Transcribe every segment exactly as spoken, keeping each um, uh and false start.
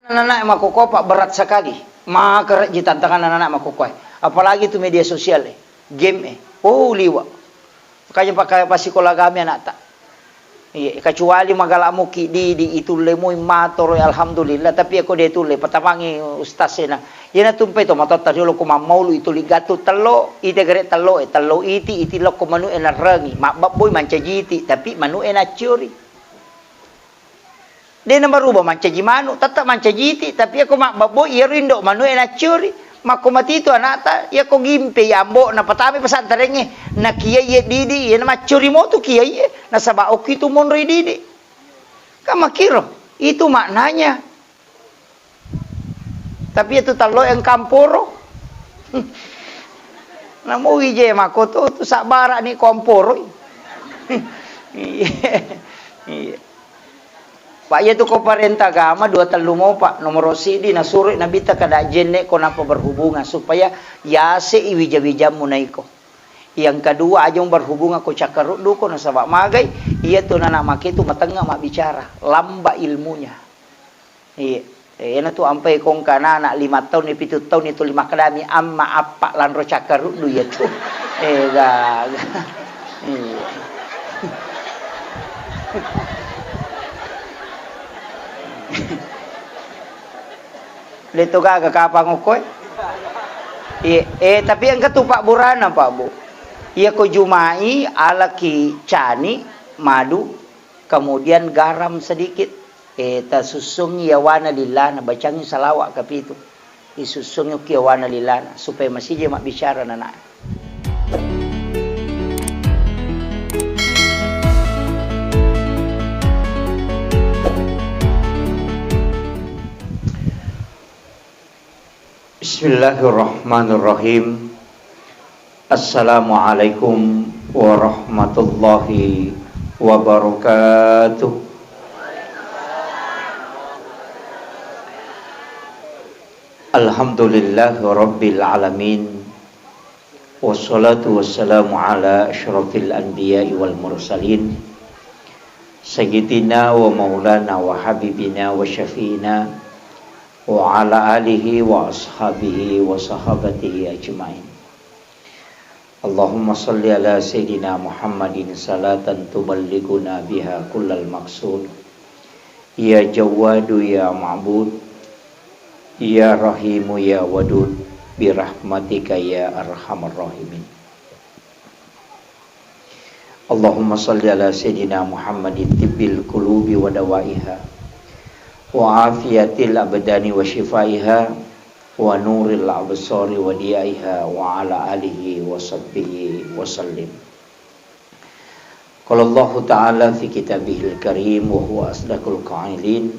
Anak-anak makkokkoe, Pak, berat sekali. Makerejji tantangan anak-anak makkokkoe. Apalagi tu media sosial e, game e. Oh, liwa. Makanya pakai pasikola agami anakta. Iya, kecuali magala muki didi itulle mui matoro, alhamdulillah, tapi ako de tulle patamangi ustaz sena. Iyana tumpai to matotta riolo ko mammaulu ituli gatu tello, ite gere tello e, tello iti, iti lokko manu e narrengi, mabbabboi mancaji iti, tapi manu e naccuri. De namarubah mancaji manu, tette mancaji iti, tapi ako mabbabboi iyaro indo manu e naccuri. Makko matitu anakta, iyako gimpe ambo napatame pesantrengnge, nakiai e didi, iyana maccuri motu kiai e, nasaba okki tu monroi didi. Kan makkiro, itu maknanya. Tapi itu tello engka mporo. Namo wije mako tu, tu sabbara ni ko mporoi. Iya. Iya. Pak, iya tu ko parenta agama dua tellu mo, Pak. Nomoro sidi nasuro Nabitta kada jenne ko napa berhubungan supaya yase i wija-wijammu naiko. Yang kedua, aja berhubungan ko cakkaruddu ko nasaba magai, iya tu nana make tu matengnga mabbicara, lamba ilmunya. Iya. Ena tu ampai kongka nana lima tahun, pitu tahun itu lima kadami amma appa lanro cakkaruddu iya tu. Eh, gaga. Iya. Leto gaga kapang okkoe. Iya, eh, tapi engka tu pabburana, Pak, Bu. Iya ko Jumai alaki cani madu, kemudian garam sedikit. Eh, tasussungi yawana lillana, bacangi salawa kapitu. Isussungi okki yawana lillana supaya masija mabbicara nana. Bismillahirrahmanirrahim. Assalamualaikum warahmatullahi wabarakatuh. Alhamdulillahirabbil alamin. Wassalatu wassalamu ala asyrafil anbiya'i wal mursalin. Sayyidina wa maulana wa habibina wa syafi'ina wa ala alihi wa ashabihi wa sahabatihi ajmain. Allahumma salli ala Sayyidina Muhammadin salatan tuballighuna biha kullal maqsud. Ya Jawwadu ya Ma'bud, ya Rahimu ya Wadud, birahmatika ya arhamar rahimin. Allahumma salli ala Sayyidina Muhammadin tibbil qulubi wa dawaiha, wa afiyatil abdani wa shifaiha, wa nuril absari wa diyaiha, wa ala alihi wa sahbihi wa sallim. Qala Allahu ta'ala fi kitabihil karim wa huwa asdaqul qailin.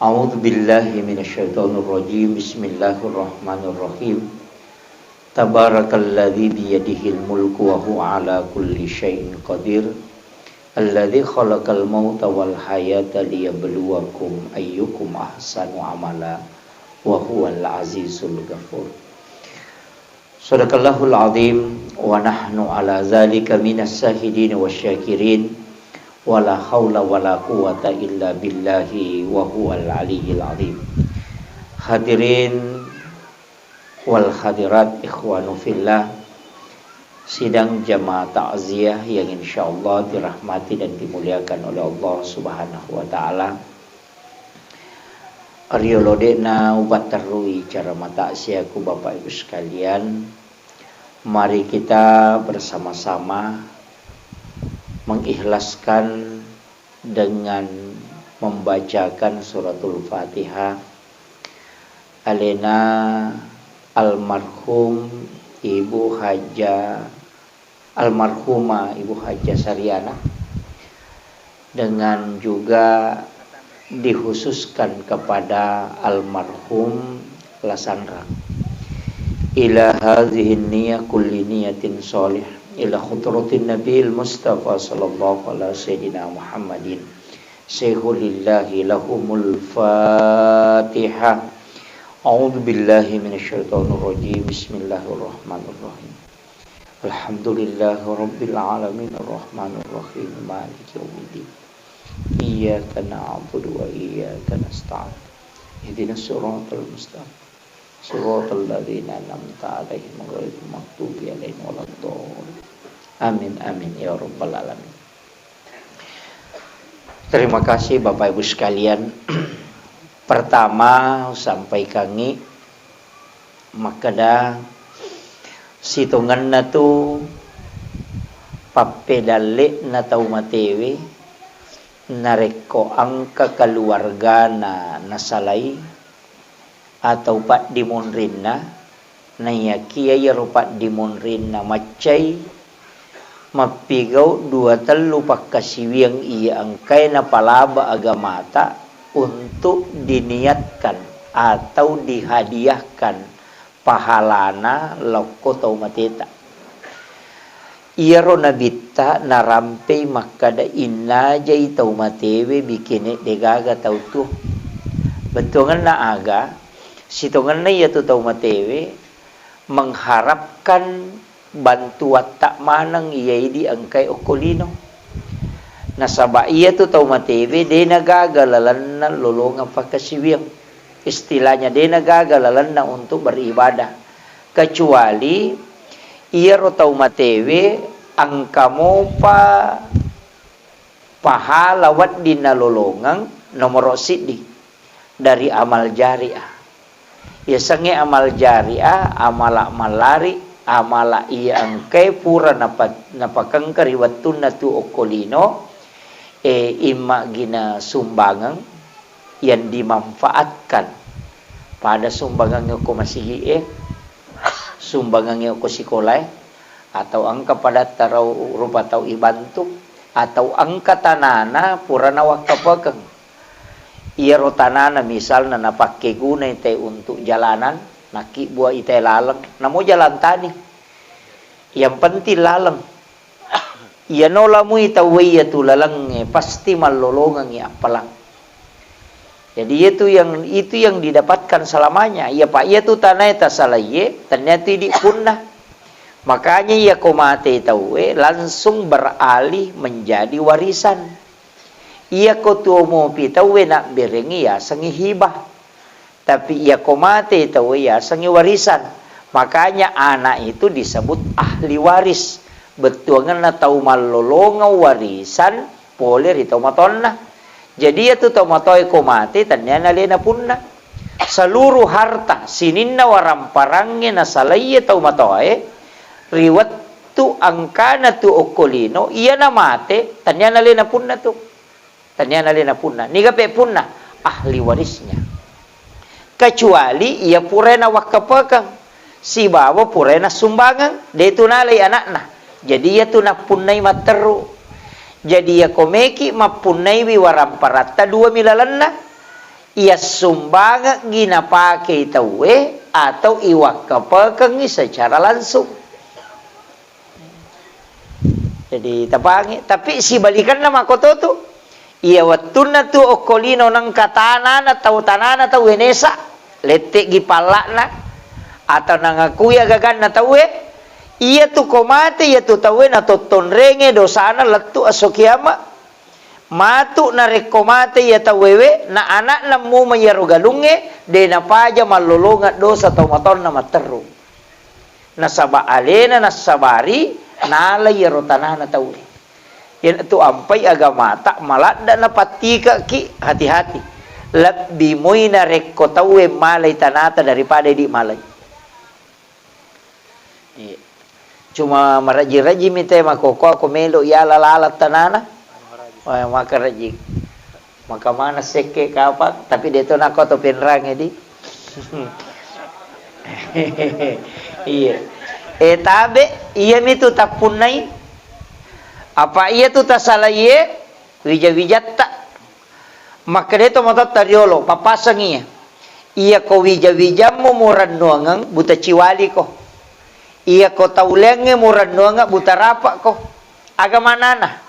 A'udzu billahi minasyaitonir rajim. Bismillahirrahmanirrahim. Tabarakalladzi biyadihil mulku wa huwa ala kulli syai'in qadir. Alladzi khalaqal mauta wal hayata liyabluwakum ayyukum ahsanu amala wa huwal azizul ghafur. Sadaqallahul azim wa nahnu ala zalika minas syahidin wasyakirin. Wa la haula wa la quwwata illa billahi wa huwal aliyyil azim. Hadirin wal hadirat, ikhwanu fillah, sidang jamaah takziah yang insyaallah dirahmati dan dimuliakan oleh Allah Subhanahu wa taala. Riolo de'na upatterrui cara mataksiaku, Bapak Ibu sekalian, mari kita bersama-sama mengikhlaskan dengan membacakan suratul Fatihah. Alena almarhum Ibu Haja, almarhumah Ibu Haja Sariana, dengan juga dikhususkan kepada almarhum Lasandra. Ila hadhihi niyah kulli niyatin shalih ila khudratin Nabil Mustafa sallallahu ala sayyidina Muhammadin. Syaikhul lillahi lahumul Fatihah. A'udzu billahi minasyaitonir rajim. Bismillahirrahmanirrahim. Alhamdulillahi rabbil alamin, arrahmanir rahim, maliki yaumiddin. Iyyaka na'budu wa iyyaka nasta'in. Ihdinas siratal mustaqim. Siratal ladzina an'amta 'alaihim ghairil maghdubi 'alaihim waladdallin. Amin, amin, ya rabbal alamin. Terima kasih, Bapak Ibu sekalian. Pertama, sampaikangi makkeda, sitongenna tu pappedalle'na tau matewe, narekko engka keluargana nasalai atau paddimonrinna, naiyakiya iyaro paddimonrinna maccai mappigau dua tellu pakkasiwiang iya engkae napalaba agamata untuk diniatkan atau dihadiahkan pahalana lokko tau mateta. Iyaro nabitta narampei makkada innajai tau matewe bikine degaga tau tuo. Bettuangenna aga, sitongenna iyatu tau matewe mengharapkan bantuatta maneng iyaidi engkai okko lino. Nasaba iyatu tau matewe de nagaga lalenna lolongeng pakkasiwiang. Istilahnya de nagaga lalenna untuk beribadah. Kecuali iyaro tau matewe engka mopa pahala wedding nalolongeng nomoro siddi dari amal jariah. Yasengnge amal jariah, amala mallari, amala iya engkae pura napa-, napakengka ri wettunna tu okko lino, e, imma gina sumbangeng yang dimanfaatkan pada sumbangengnge okko masigi'e, sumbangengnge okko sikolae, atau engka padatta rau-, rupa tau ibantu, atau engka tanana purana wakkapekeng. Iyaro tanana misalna napakkegunai te untuk jalanan, nakkibbuai te laleng, namo jalan tani. Yang penting laleng. Iyano lamui tauwe iyatu lalengnge pasti mallolongengngi appalang. Jadi iyatu yang, itu yang didapatkan selamanya. Iya, Pak, iyatu tanae tasalaie, tennia tu idi punna. Makanya iyako mate tauwe langsung beralih menjadi warisan. Iyako tuo mopi tauwe nabberengngi yasengngi hibah. Tapi iyako mate tauwe yasengngi warisan. Makanya anak itu disebut ahli waris. Bettuangenna tau mallolongeng warisan pole ri tau matoanna. Jadi iyatu tau matoae ko mate tennia nalena punna. Seluruh harta sininna waramparangnge nasalaiye tau matoae ri wettu engkana tu okko lino, iyana mate tennia nalena punna tu. Tennia nalena punna. Niga pe punna? Ahli warisnya. Kecuali iya purae nawakkapekeng sibawa purae nassumbangeng, de tu nalai anakna. Jadi iyatu nappunnai matteru. Jadi iyako meki mappunnaiwi waramparatta duami lalenna, iya sumbangeggi napakei tauwe atau iwakkapekengngi secara langsung. Jadi tapangi, tapi sibalikanna makoto tu. Iya wettunna tu okko lino nengka tanana tau, tanana tau wenesa, lette'gi palla'na atau nangakui agaganna tauwe, iya tu ko mate iya tu tauwe natottonrenge dosana lettu esso kiama. Matu narekko mate iya tauwewe na anakna muma iyaro galungnge, de napaja mallolongeng dosa tau mataonna matteru. Nasaba alena nassabari nala iyaro tanana tauwe. Iyanatu ampai agamata maladda napattikekki, hati-hati. Lebbi moi narekko tauwe malai tanata daripada idi malai. Iya. Cuma maraji-raji mi te makoko ko melo iala lala tanana. Wah, maka raji. Maka mana sekke kapang, tapi de to nako to penrange di. Iya. Eh, tabe, iya mi tu tappunnai. Apa iya tu tasalaie, wija-wijatta. Makkeda to matotta riolo, pappasengi iya. Iya ko wija-wijammu murennuangeng, buta ciwaliko. Iya ko tauleangnge murennuangeng, buta rapakko. Aga manana?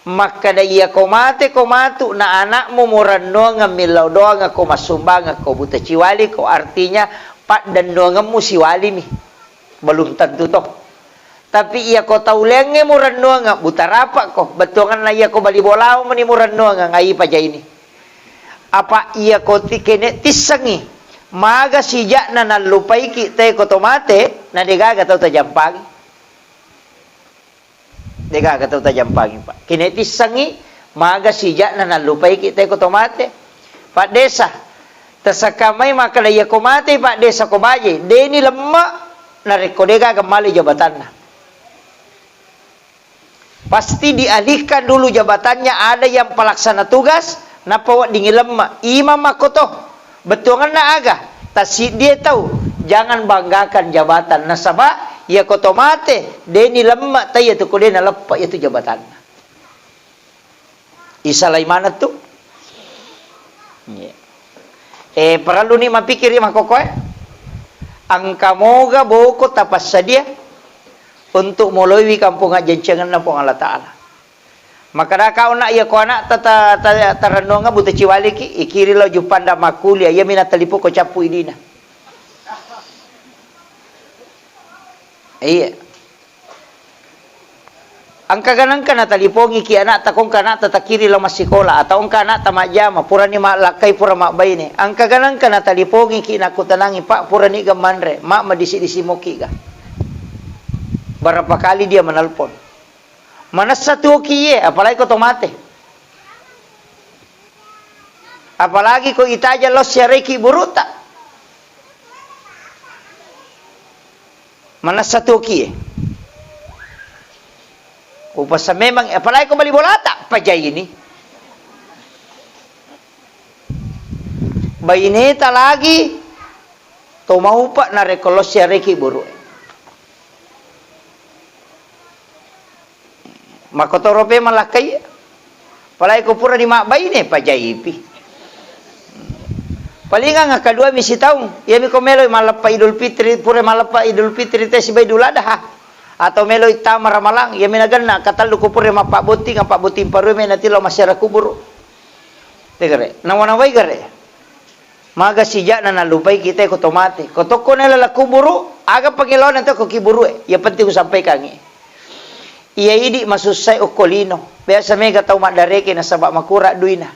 Makkeda iya ko mate ko matu na anakmu murennuangeng millau doangekko massumbangekko buta ciwaliko, artinya paddennuangemmu siwalimi. Belum tentu to. Tapi iya ko tauleangnge murennuangeng buta rapakko, bettuangenna iya ko bali bolao meni murennuangeng ai pajaini. Apa iya ko ti-, kene tissengi, maga sija'na nallupaiki te ko to mate, na degaga tau tajampangi. Degaga tau tajampangi, Pak. Kene tissengi, maga sija'na nallupaiki te ko to mate. Pak Desa, tasakka mai makkeda iya ko mate Pak Desa ko baje, deni lemme narekko degaga male jabatanna. Pasti dialihkan dulu jabatannya, ada yang pelaksana tugas, nappa weddingngi lemme. Imang makkoto. Bettuangenna aga? Tassiddie tau, jangan banggakan jabatan. Nasaba, iya ko to mate, deni lemme, taiya tu ko de naleppe iya tu jabatanna. Isalai maneng tu. Iya. Eh, parelluni mapikiri makkokkoe. Engka moga boko tapassadia untuk moloiwi kampong ajjancengenna Puang Allah Ta'ala. Makkadaka ona iya ko anakta ta-, ta-, tarennuang buta ciwaliki, ikiri lao juppandang makkulia, iya mina talipo ko cappu idina. Iya. Engka ganangka natalipongiki anakta, ko engka anakta takkiri lao massikola, atau engka anakta majjama, purani mallakkai, pura mabbaine. Engka ganangka natalipongiki, nakkutanangi, "Pak, puraniga manre, Mak, madisi-disi mokiga." Berapa kali dia menelpon. Manessa tuoki iye, apalagi ko to mate. Apalagi ko itaja lao siareki buruta. Manessa tuoki e. Upasa memang, apalagi ko bali bolata, pajaini. Baineta lagi to maupa narekko lao siareki buru. Makkotoro pe malakkai. Apalagi ko pura di mabbaine, pajaipi. Palingang akkadua mi sitaung, iyami ko meloi malleppa Idul Fitri, pura malleppa Idul Fitri te siba Idul Adha. Atau meloi tama Ramalang, iyami nagenna katellu ko pura mappabbotting, pabbotting parue me nati lao massiara kuburu. Tegare, nawa-nawai gare. Maga sija'na nallupaiki te ko to mate. Ko tokko nela la kuburu, aga pangilaona to ko kiburue. Iya penting usampaikangi. Iya idi masussai okko lino. Biasa mega tau maddareke nasaba makura duina.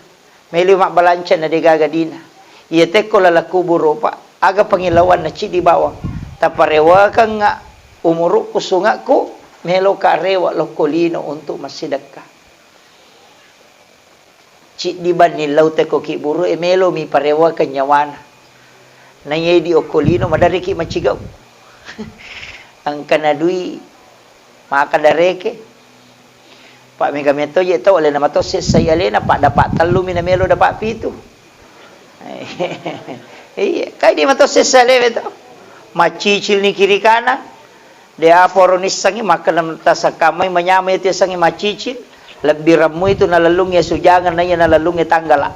Meloi mabbalanca na degaga dina. Iya tekko laleng kuburu, Pak. Aga pangilawanna ciddi bawang. Taparewakengnga umurukku, sungakku, meloka rewa lokko lino untuk massidekka. Ciddi banni lau tekko kiburu e, melomi parewakeng nyawana. Naiya idi okko lino, maderriki macigau. Engkana dui maka dareke. Pak mega metto je tau alena mato sessai alena, Pak, dapat tellumi na melo dapat pitu. Iya, kai di mato sessai alena to. Macicil ni kiri kanan. De apa ro nissengi makkeda tasakkamai manyamai tu yasengi macicil, lebbi remmu itu nalellungngi sujangeng naiya nalellungngi tanggala.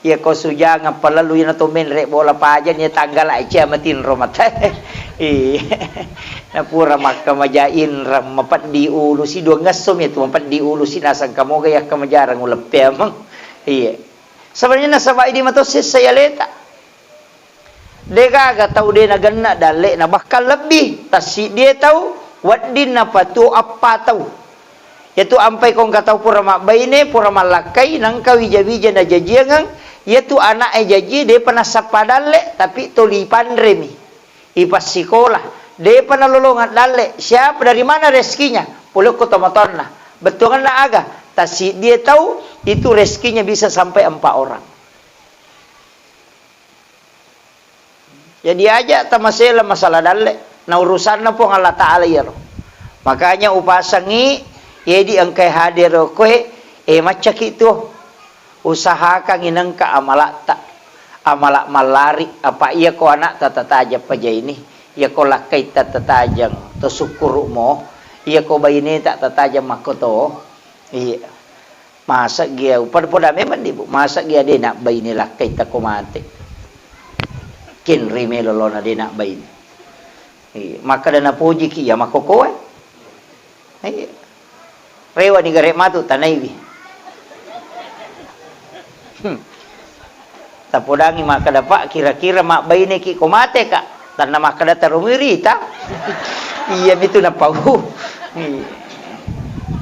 Iya ko sujangeng palellu iyana to menre bola paja ni tanggala cia matinro mata. Iya. Napura makkamaja inreng mapeddi ulusi dua ngesso mi tu mapeddi ulusi naseng kamoga yakkamajarang uleppe ameng. Iya. Sebenarnya nasaba idi mato sessai aleta. Degaga tau de nagenna dalle'na, bahkan lebbi, tassiddie tau, wedding napatuo eppa tau. Iyatu ampai ko engka tau pura mabbaine, pura mallakkai, nengka wija-wija najajiangeng, iyatu ana'e jajie depa nassappa dalle, tapi toli panremi. Ipassikola, depa nalolongeng dalle. Siapa, dari mana rezekinya? Pole okko tomatoanna. Bettuangenna aga? Tassiddie tau, itu rezekinya bisa sampai empat orang. Jadi aja tamasela masalah dalle, na urusanna Puang Allah Ta'ala iyaro. Makanya upasangi, iyedi engkai hadir koe, eh, maccaki tuo. Usahakangi nengka amalatta. Amala mallari, apa iya ko anakta tatajeng pajaini, iya ko lakkaitta tatajeng to sukkuru'mo, iya ko baineta tatajeng makkoto. Iya. Masa gia, pada-pada memang di, Bu. Masa gia de nabbaine lakkai tako mate. Kenri melo lona de nabbaine. Iya, makkada napojiki ya makkokoe. Iya. Rewa ni gare matu tanaiwi. Hmm. Tapodangi makkada, "Pak, kira-kira mabbaineki ko mate, Kak?" Tanna makkada tarungui rita. Iya mitu napau. Iya.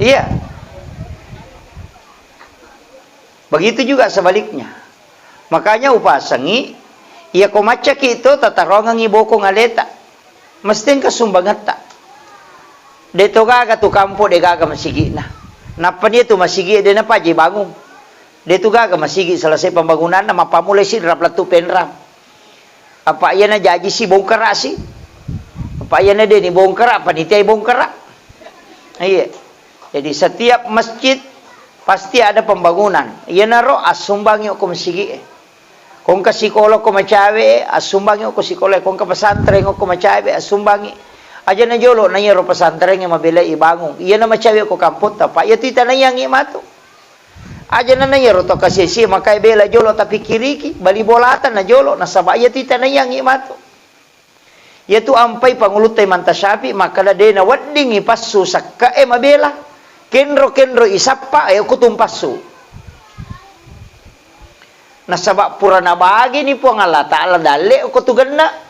Iya. Begitu juga sebaliknya. Makanya upasengi, iya ko maccaki to tatarongengi bokong aleta. Mesti engka sumbangetta. De to gaga tu kampo de gaga masigi'na. Nappa dia tu masigi de napaji bangung. De tu gaga masigi selesai pembangunanna, mappammulai sidra lettu penrang. Apa iyana jaji si bongkara si. Apa iyana de ni bongkara, panitia bongkara. Iya. Jadi setiap masjid pasti ada pembangunan. Iyanaro assumbangi ko masigi e. Kongka sikola ko macawe e, assumbangi ko sikola e. Kongka pesantren ko macawe, assumbangi. Aja na jolo na iyaro pesantren e mabela ibangung. Iyana macawe ko kampotta, Pak. Iya tu itanaiangi matu. Aja na iyaro to kasi-asi makai bela jolo tapikkiriki, bali bolata na jolo, nasaba iya tu itanaiangi matu. Iya tu ampai pangulutta Imam Tasyafi makkada de na weddingi passu sakka e mabela. Kenro-kenro isappa e kutung passu. Nasaba pura nabagini Puang Allah Ta'ala dalle ko tu genna.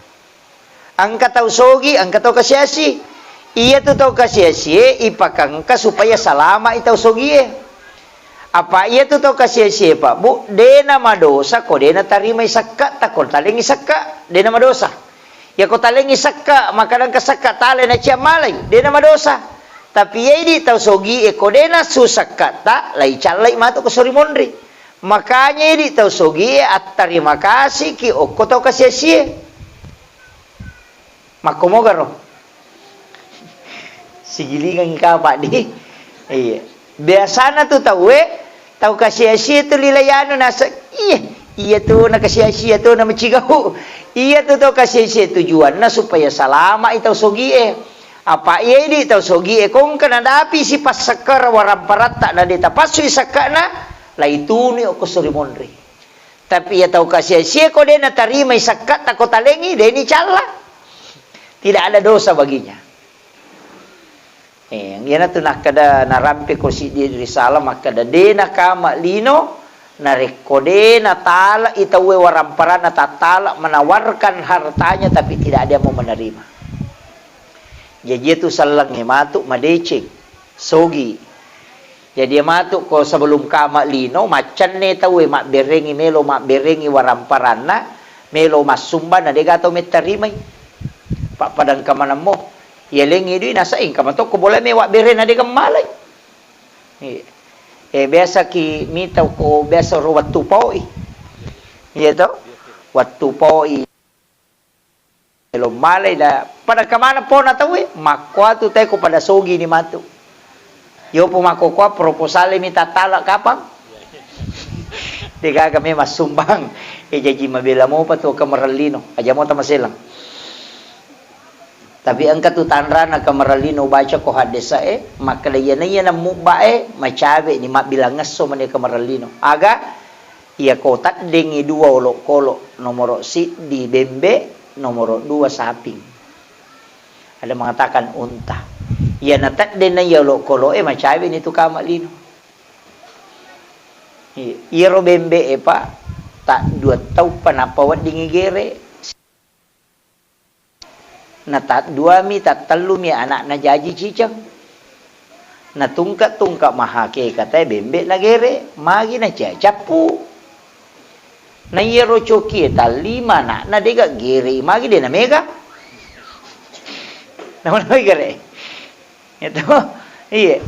Engka tau sogi, engka tau kasiasi. Iya tu tau kasiasi e ipakengka supaya salama i tau sogi e. Apa iya tu tau kasiasi e, Pak Bu, de na madosa ko de na tarimai sakka, tako talengi sakka, de na madosa. Iya ko talengi sakka, makkadangka sakka tale na ciammalai, de na madosa. Tapi iya idi tau sogi e ko de na su sakka ta, lai callai matu ko sori monri. Makanya idi tau sogi e attarima kasiki okko tau kasiasi e. Makkomogaro. Sigilingangi kapa di. Iya. Biasana tu tauwe, tau kasiasi tu lilai anu nasa, iya, iya tu na kasiasi tu na macigau. Iya tu tau kasiasi tujuanna supaya salama i tau sogi e. Apa iya idi tau sogi e kongka nadapi si passakkara waramparatta na de tapassui sakkana, lai tunu okko sori monri. Tapi iya tau kasiasi e ko de na tarimai sakka ta ko talengi, de ni calla. Tidak ada dosa baginya. Eh, iyana tu nakkada narampe ko siddi risalah makkada de na kama lino narekko de na tala i tauwe waramparanna tattala menawarkan hartanya tapi tidak ada yang mau menerima. Jaji itu sellengnge matu madeceng, sogi. Jadi matu ko sebelum kama lino, maccanne tauwe mabberengi, melo mabberengi waramparanna, melo massumba na dega tau mettarimai. Pappadang kamanammo, yalengi dui nasa engka mato ko bola me wabbere na dega malai. Iya. Eh, biasa ki mita ko biasa ro wattu poi. Iya to? Wattu poi. Melo malai da pada kamana pona tauwe, makkuatu teko pada sogi ni matu. Yopo makkokoa proposal mi tattala kapang. Degaga memang sumbang. E jaji mabela mopa tu kamarellino. Aja mo tamaselang. Tapi engka tu tanrana kamarellino baca ko haddesa e, makkeda iyana iyana mubba e, macawe ni mabbilang esso mane kamarellino. Aga Iyako taddengngi dua olokolo, nomoro siddi bembe, nomoro dua saping. Ada mengatakan unta. Iyana taddenna iya olokoloe macaweni tu kama lino. I-, iyaro bembe e, Pak, taddua tauppa nappa weddingngi gere. Natadduami, tattellumi ana'na jaji ciceng. Natungka-tungka mahakekatae bembe nagere, magi nacia-, cappu. Na iyaro cokie tallima ana'na dega gere, magi de namega. Nama-nama gere. Itu. Iye.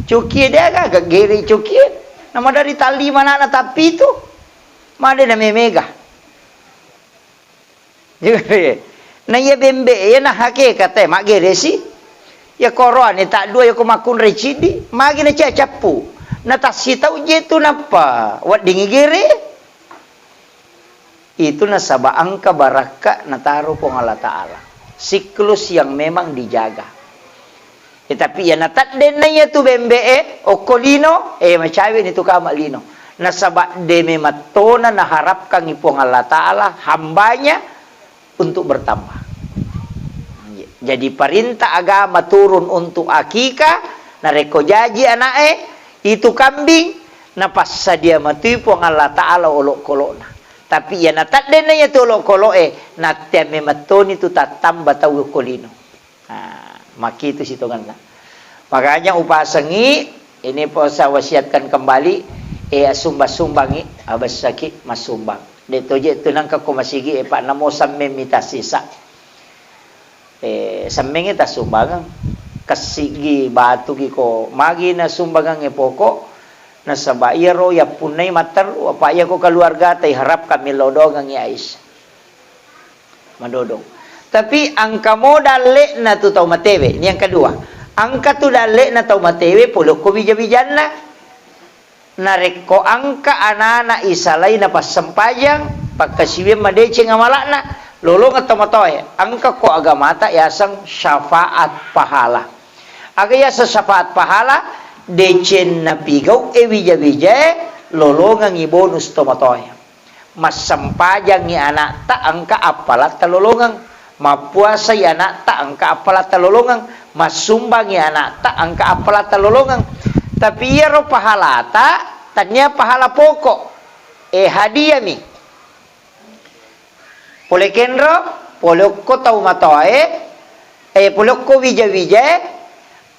Cokie de aga gere cokie. Nama dari tallima ana'na tappitu. Made namemega. Na iya bembe e na hakekate maggeresi. Iya koroane taddua, iya ko makkunrai ciddi, magi nacia-, cappu. Natassitau je tu nappa weddingngi gere. Itu nasaba engka barakka nataro Puang Allah Ta'ala. Siklus yang memang dijaga. Eh, tapi iyana taddenna iya tu bembe e, okko lino, eh, macaweni tu kama lino. Nasaba de memettona naharapkangngi Puang Allah Ta'ala hambanya untuk bertambah. Jadi perintah agama turun untuk akikah, narekko jaji ana'e, itu kambing, napassadia matui Puang Allah Ta'ala olokolo'na. Tapi iyana taddenna iya tu olokolo'e, nattea memettoni tu tattamba tau okko lino. Nah, makkitu sitongenna. Makanya upasengi, ini po saya wasiatkan kembali, E, assumbang-sumbangngi, abessaki massumbang. De' toje' tu nangka ko masigi e, pa' namo semmeng mita sisa. E, semmengnge tassumbangeng. Kessigi batugi ko magi nassumbangeng e poko', nasaba' iyaro yappunnai matteru, apa' iyako keluargata iharapkan millau doangengngi Aisyah. Madodong. Tapi engka mo dalle'na tu tau matewe. Ini yang kedua. Engka tu dalle'na tau matewe pole okko wija-wijanna. Narekko engka anana isalai napassempajang, pakkasiwiang madeceng amala'na, lolongeng tomatoae. Engka ko agamata yaseng syafaat pahala. Aga yaseng syafaat pahala? Deceng napigau e wija-wijae, lolongengngi bonus tomatoae. Massempajangngi ana'ta engka appalatta lolongeng, mappuasai ana'ta engka appalatta lolongeng, massumbangngi ana'ta engka appalatta lolongeng. Tapi iyaro pahalata tania pahala poko', e, hadiami. Pole kenro, pole okko tau matoae, e, pole okko wija-wijae,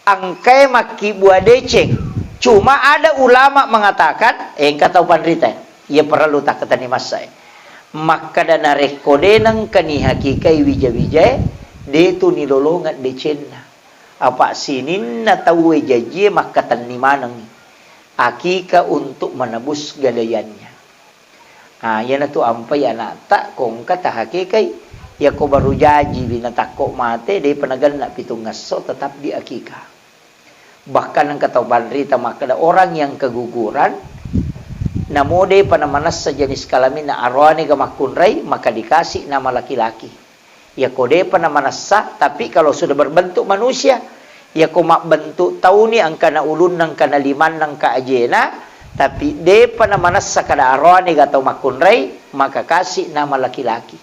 engkae makkibua deceng. Cuma ada ulama mengatakan, eh, engka tau panrita, iya parellu takkatenni massa e. Makkeda narekko de' nengka nihakikai wija-wijae, de' tu nilolongeng decenna. Apa' sininna tauwe jajie makkatenni manengngi akika untuk menebus gadaiannya. Ah, iyanatu ampai ana'ta ko engka tahakekai. Iyako baru jajiwi natakko mate, de'pa nagenna pitungngesso, tetap diakika. Bahkan engka tau panrita makkeda, orang yang keguguran, namo de'pa namanessa jenis kelaminna, aroane ga makkunrai, maka dikasih nama laki-laki. Iyako de'pa namanessa, tapi kalau sudah berbentuk manusia, iyako mabbentuk tauni, engkana ulunna, engkana limanna, engka ajena, tapi de'pa namanessa kada aroane ga tau makkunrai, maka kasih nama laki-laki.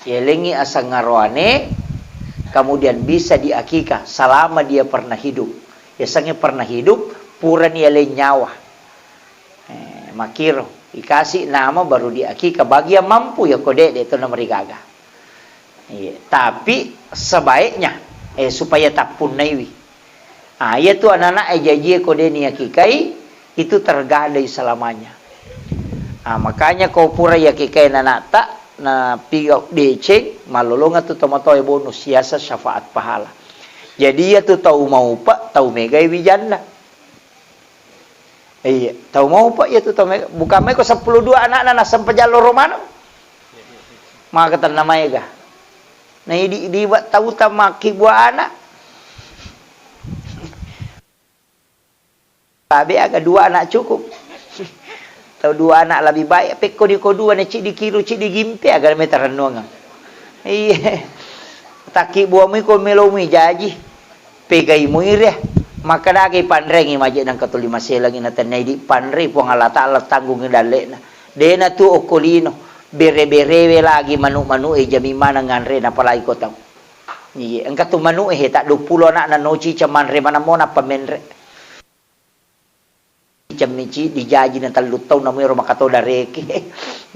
Yalengngi aseng aroane, kemudian bisa diakikah selama dia pernah hidup. Yasengnge pernah hidup, purani yaleng nyawa. Eh, makkiro, ikasi nama baru diakikah bagi yang mampu, ya ko de', de' to namarigaga. Iya, tapi sebaiknya, eh, supaya tappunnaiwi. Ah, iya tu anak-anak, eh, jajie ko de' niakikai, itu tergadai selamanya. Ah, makanya ko pura yakikai anakta, na pigau deceng, malolonga tu tomatoa bonus, siasa syafaat pahala. Jadi iya tu tau maupa, tau megai wijanna. Iya, tau maupa iya tu tau mega. Bukan mai ko seppulo dua anakna nassempajang loro maneng. Maka tenna maega. Na idi-, idi wa tau tamakki bua anak. Tabe aga dua anak cukup. Tau dua anak lebih baik, pekko di ko dua ne cidi kiru, cidi gimpe aga me tarennuang. Iya. Takki buamui ko melomui jaji. Pegai muire, makkadaki panrengi maje nangka tuli maselangi natennai di panrei Puang Allah Ta'ala tanggungi dalle'na. Dena tu okko lino, bere-berewe lagi manu-manu e jami maneng nganre napalai ko tau. Iye, engka tu manu e he, tak dua puluh anakna noci cemanre manammo nappa menre. Cemmici dijaji na tellu taung, namuero makato dareke.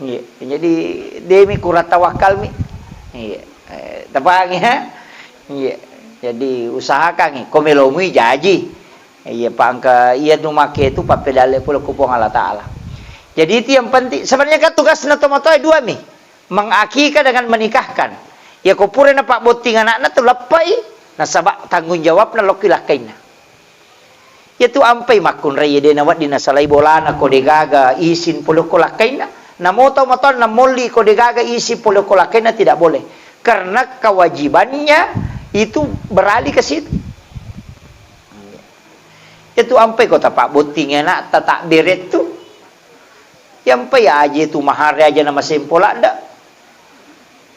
Iya. Jadi, demi kurang tawakkalmi. Iya. Eh, tapangi, ha? Iya. Jadi, usahakangi, ko melomui jaji. Iya, pangka iya nu make tu pappedalle pole ku Puang Allah Ta'ala. Jadi, itu yang penting. Sebenarnya kan tugasna tomatoa dua mi. Mengakikah dengan menikahkan. Ya, ko pura napabbotting anakna tu leppai, nasaba tanggung jawabna lokki lakkainna. Iyatu ampai makkunrai, de nawedding nasalai bolana ko degaga isin pole ko lakkainna. Namo tau matoanna molli ko degaga isin pole ko lakkainna, tidak boleh. Karena kewajibannya itu beralih ke situ. Iyatu ampai ko tapabbottingi anakta, tabbere tu. Iyampai aje tu mahare aja na masempo ladda.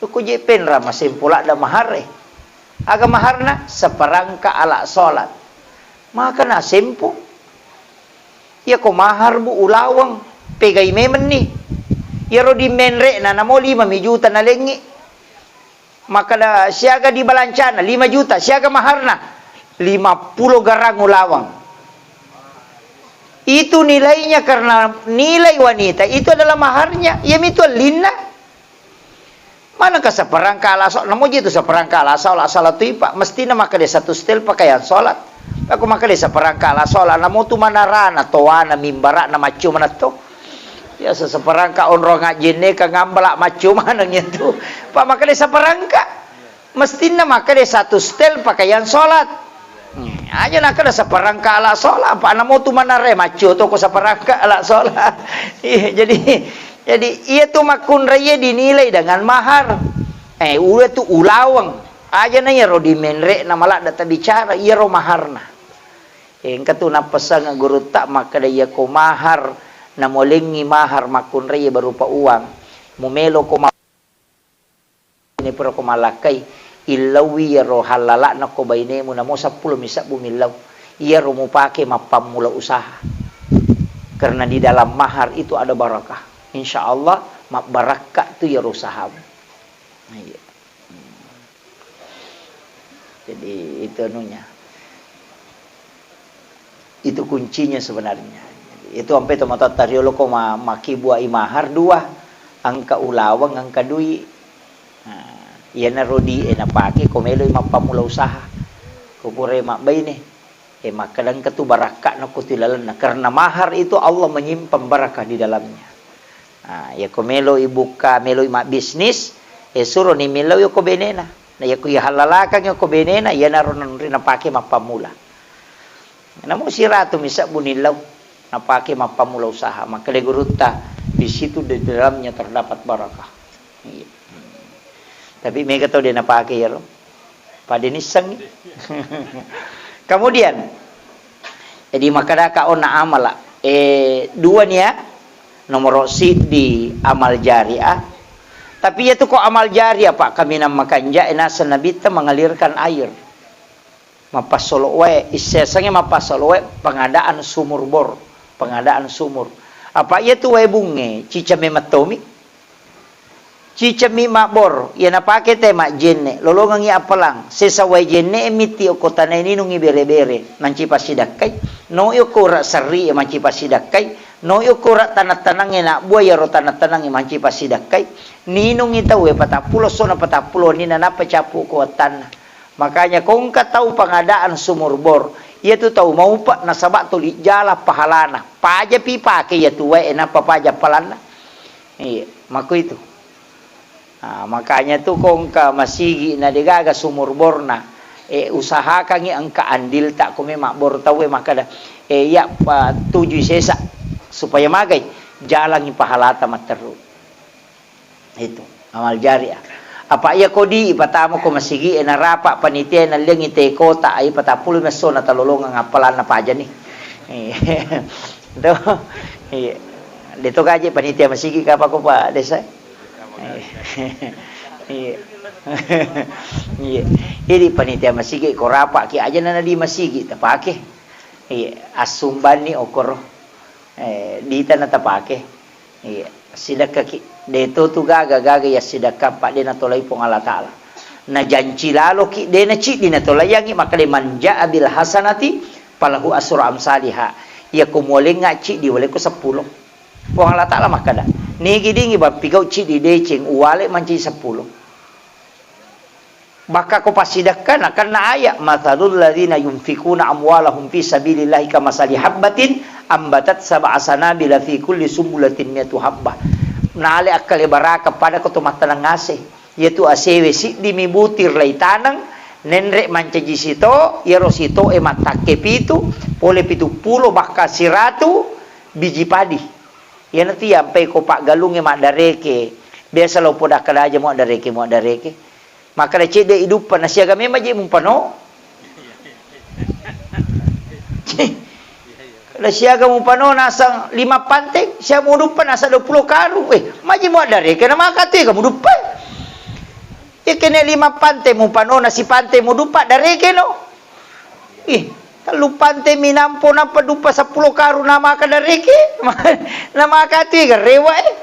Ko je penra masempo ladda mahare. Aga maharna? Seperangkat alat sholat. Maka na sempo. Iya ko mahar bu ulaweng, pegai memenni. Iyaro di menre na namo lima mi juta nalengi. Makkeda, siaga di balancana, lima juta, siaga maharna? Lima puluh garang ulaweng. Itu nilainya karena nilai wanita itu adalah maharnya. Iya mitu ellinna. Manengka seperangkat alat sholat, namuji itu seperangkat alat sholat, sholat tu ipa, mestina makkeda satu setel pakaian sholat. Aku makkeda saparangka ala sola, namo tu manarana toana mimbara'na maccio manetto. Ya, sa-, saparangka onrong ajjenne ka ngambala maccio maneng itu. Pa makkeda saparangka. Mestinna makkeda satu stel pakaian sholat. Hmm, aja nakkeda saparangka ala sola, apa namo tu manarana maccio to ko saparangka ala sola. Iya, jadi, jadi iya tu makkunraie dinilai dengan mahar. Eh, uwe tu ulaweng. Aja na iyaro di menre na maladda tabicara, iyaro maharna. Engka tu nappesang gurutta makkeda, iya ko mahar, namolengngi mahar makkunraie berupa uang, mumelo ko ma-, ini pura ko malakkai, illauwi iyaro hallala'na ko bainemu namo seppulo mi sebbu millau. Iyaro mupake mappammula usaha. Karena di dalam mahar itu ada barakah. Insya Allah, mabbarakka tu iyaro usahamu. Iya. Jadi, itu anunya. Itu kuncinya sebenarnya. Jadi, itu ampe tomatoatta riolo ko ma-, makkibua i mahar dua, engka ulaweng, engka dui. Nah, iyanaro di e napake ko meloi mappammula usaha. Ko pura mabbaine. Eh, makkeda engka tu barakka'na ko tu lalenna. Karena mahar itu Allah menyimpan barakah di dalamnya. Ah, iya ko melo ibukka, melo mabbisnis, eh, suroni millau yoko benena. Nah, iya ko iya hallalakang yoko benena, iyanaro nanri napake mappammula. Namo siratu mi sebbu nillau napake mappammula usaha. Makkeda gurutta, di situ di dalamnya terdapat barakah. Iya. Tapi mega tau de napake iyaro. Pada nissengngi. Kemudian, jadi makkedaka onna amala, eh, dua nia, nomoro siddi amal jariah. Tapi iyatu ko amal jariah, Pak, kaminang makanja, eh, naseng Nabitta mengalirkan air. Mappassolo wae, issesangnge mappassolo wae pengadaan sumur bor, pengadaan sumur. Apa iyatu wae bungnge, ciceng memettomi. Cicemmi mabbor, iya napake te majjenne, lolongengngi appelang, sesa wae jenne e mitti okko tanae ninungngi bere-bere, manci passidakkai, noi okko ura serri e manci passidakkai, noi okko ura taneng-tanengnge nabbua iyaro taneng-tanengnge manci passidakkai, ninungngi tauwe patappulo essona patappulo wenninna nappa cappu ko wattanna. Makanya ko engka tau pengadaan sumur bor, iyatu tau maupa nasaba tuli jala pahalana, pajapi pake iyatu wae e nappa paja appelanna. Iya, makkuitu. Nah, makanya tu ko engka masigi na degaga sumur borna, eh, usahakangngi engka andilta ko me mabbor tauwe makkeda, eh, iya, pa-, tujui sesa supaya magai, jalangi pahalata matteru. Itu amal jariah. Apa iya ko di ipatama ko masigi e narapa panitia nalliangi te kota ai patappulo messo na talolongeng appalanna pajani. Iya. Tuh. Iya. De to gaji panitia masigi kapang ko Pak Desa. Iya. Iya. Jadi panitia masigi ko rapa ki aja nana di masigi tapake. Iya, assumbanni okoro. Eh, dita na tapake. Iya, sidekkaki. De to tu gaga-gaga ya sidekka pa de natolai Puang Allah Taala. Najanci laloki de na ciddi natolaiangi makkeda man jaa bil hasanati falahu asru amsaliha. Iya ko mualengnga ciddi waleko seppulo. Puang Allah Taala makkeda, nigi dingi bappigau ciddi deceng uwale mancaji seppulo. Bakka ko passidekka nakenna ayat, "Matsalul ladzina yunfikuna amwalahum fi sabilillahi kamasali habbatin ambatat sab'a sanabila fi kulli sumbulatin miatu habbah." Nale akkale baraka pada ko to mattaneng ase. Iyatu asewe siddimi butir laitaneng, nenre mancaji sito, iyaro sitoe mattakke pitu, pole pitu pulo bakka siratu biji padi. Iyanatu yampai ko paggalungnge maddareke. Biasa lo poda kada aja muaddareke, muaddareke. Makkeda cedde iduppa na siaga memang je mupano. Na siaga mupano nasang lima pante, siaga muduppa nasang dua puluh karung. Eh, maji muaddareke na maka tu kamu duppa. Ikene lima pante mupano na sipante muduppa dareke no. Ih, tellu pante minampo nappa duppa seppulo karung na maka dareke. Na maka tu garewa eh.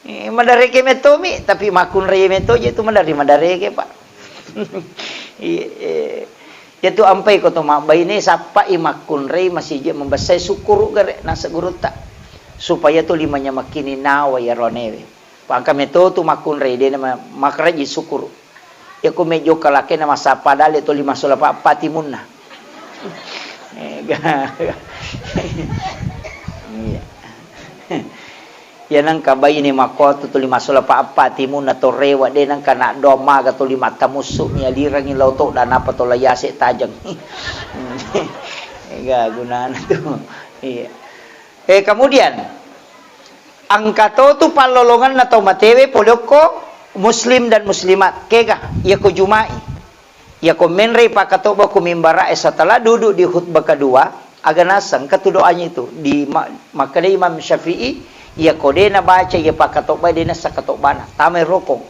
Eh, madareke mettomi, tapi makkunrai metto je tu madari madareke, Pak. Iya, eh. Iyatu ampai ko to mabbaine sappai makkunrai masije mabessai sukkuru gare nasa gurutta. Supaya to limanya makkini nawa ya ronewe. Pangka metto tu makkunrai dena ma-, makaraji sukkuru. Iyako mejjo kalakena massappa dalle toli massola pa-, patimunna. Ega. Iya. Iya, nengka baine makkuatu tuli massola pa-, appa timunna to rewe, de nengka naddoang maga tuli mattamussu mi alirangi lao to da napa to la yase tajeng. Ega gunana tu. Iya. Eh, kemudian, engka to tu pallolongenna tau matewe pole okko muslim dan muslimat. Kega, iyako Juma'i. Iyako menrei pakkatobba ko mimbara'e setelah duduk di khutbah kedua, aga naseng, engka tu doanya itu. Di ma-, makkedai Imam Syafi'i, iyako de nabaca iya pakkatobba, de nassa katobbana. Tamai rokong.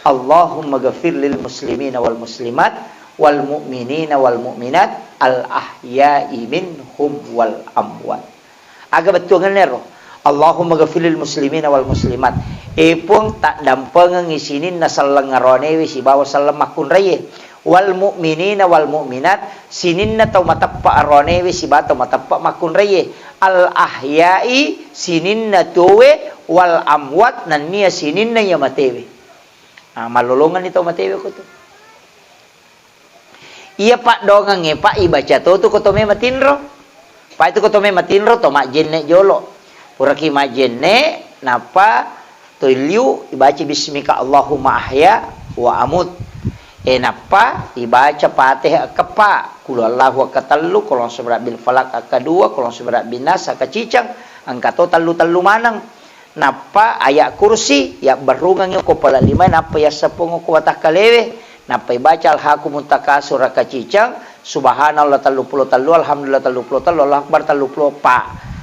Allahumma ghafir lil muslimina wal muslimat wal mu'minina wal mu'minat al ahya'i minhum wal amwat. Aga bettuangenna ero? Allahumma ghafir lil muslimina wal muslimat. E Puang, taddampengengngi sininna selleng aroanewe sibawa selleng makkunraie. Wal mu'minina wal mu'minat, sininna tau mateppa aroanewe sibawa tau mateppa makkunraie. Al ahya'i, sininna tuowe, wal amwat, nennia sininna iya matewe. Ah, mallolongenni tau matewe ko tu. Iya paddoangengnge, Pak, ibaca to tu ko to me matinro. Pak, itu ko to me matinro, to majjenne jolo. Puraki majjenne, nappa to liu ibaca bismika Allahumma ahya wa amut. E, nappa ibaca Fatihah keppa, Qul huwallahu katellu, Qul a'udzu birabbil falaq kedua, Qul a'udzu birabbin nas keciceng, engka to tellu-tellu maneng. Nappa ayat kursi, yabberrungengngi ko pala lima, nappa yasseppungo ko watakkalewe, nappa ibaca alhakumut takasur keciceng, subhanallah telluppulo tellu, alhamdulillah telluppulo tellu, Allahu akbar telluppulo eppa.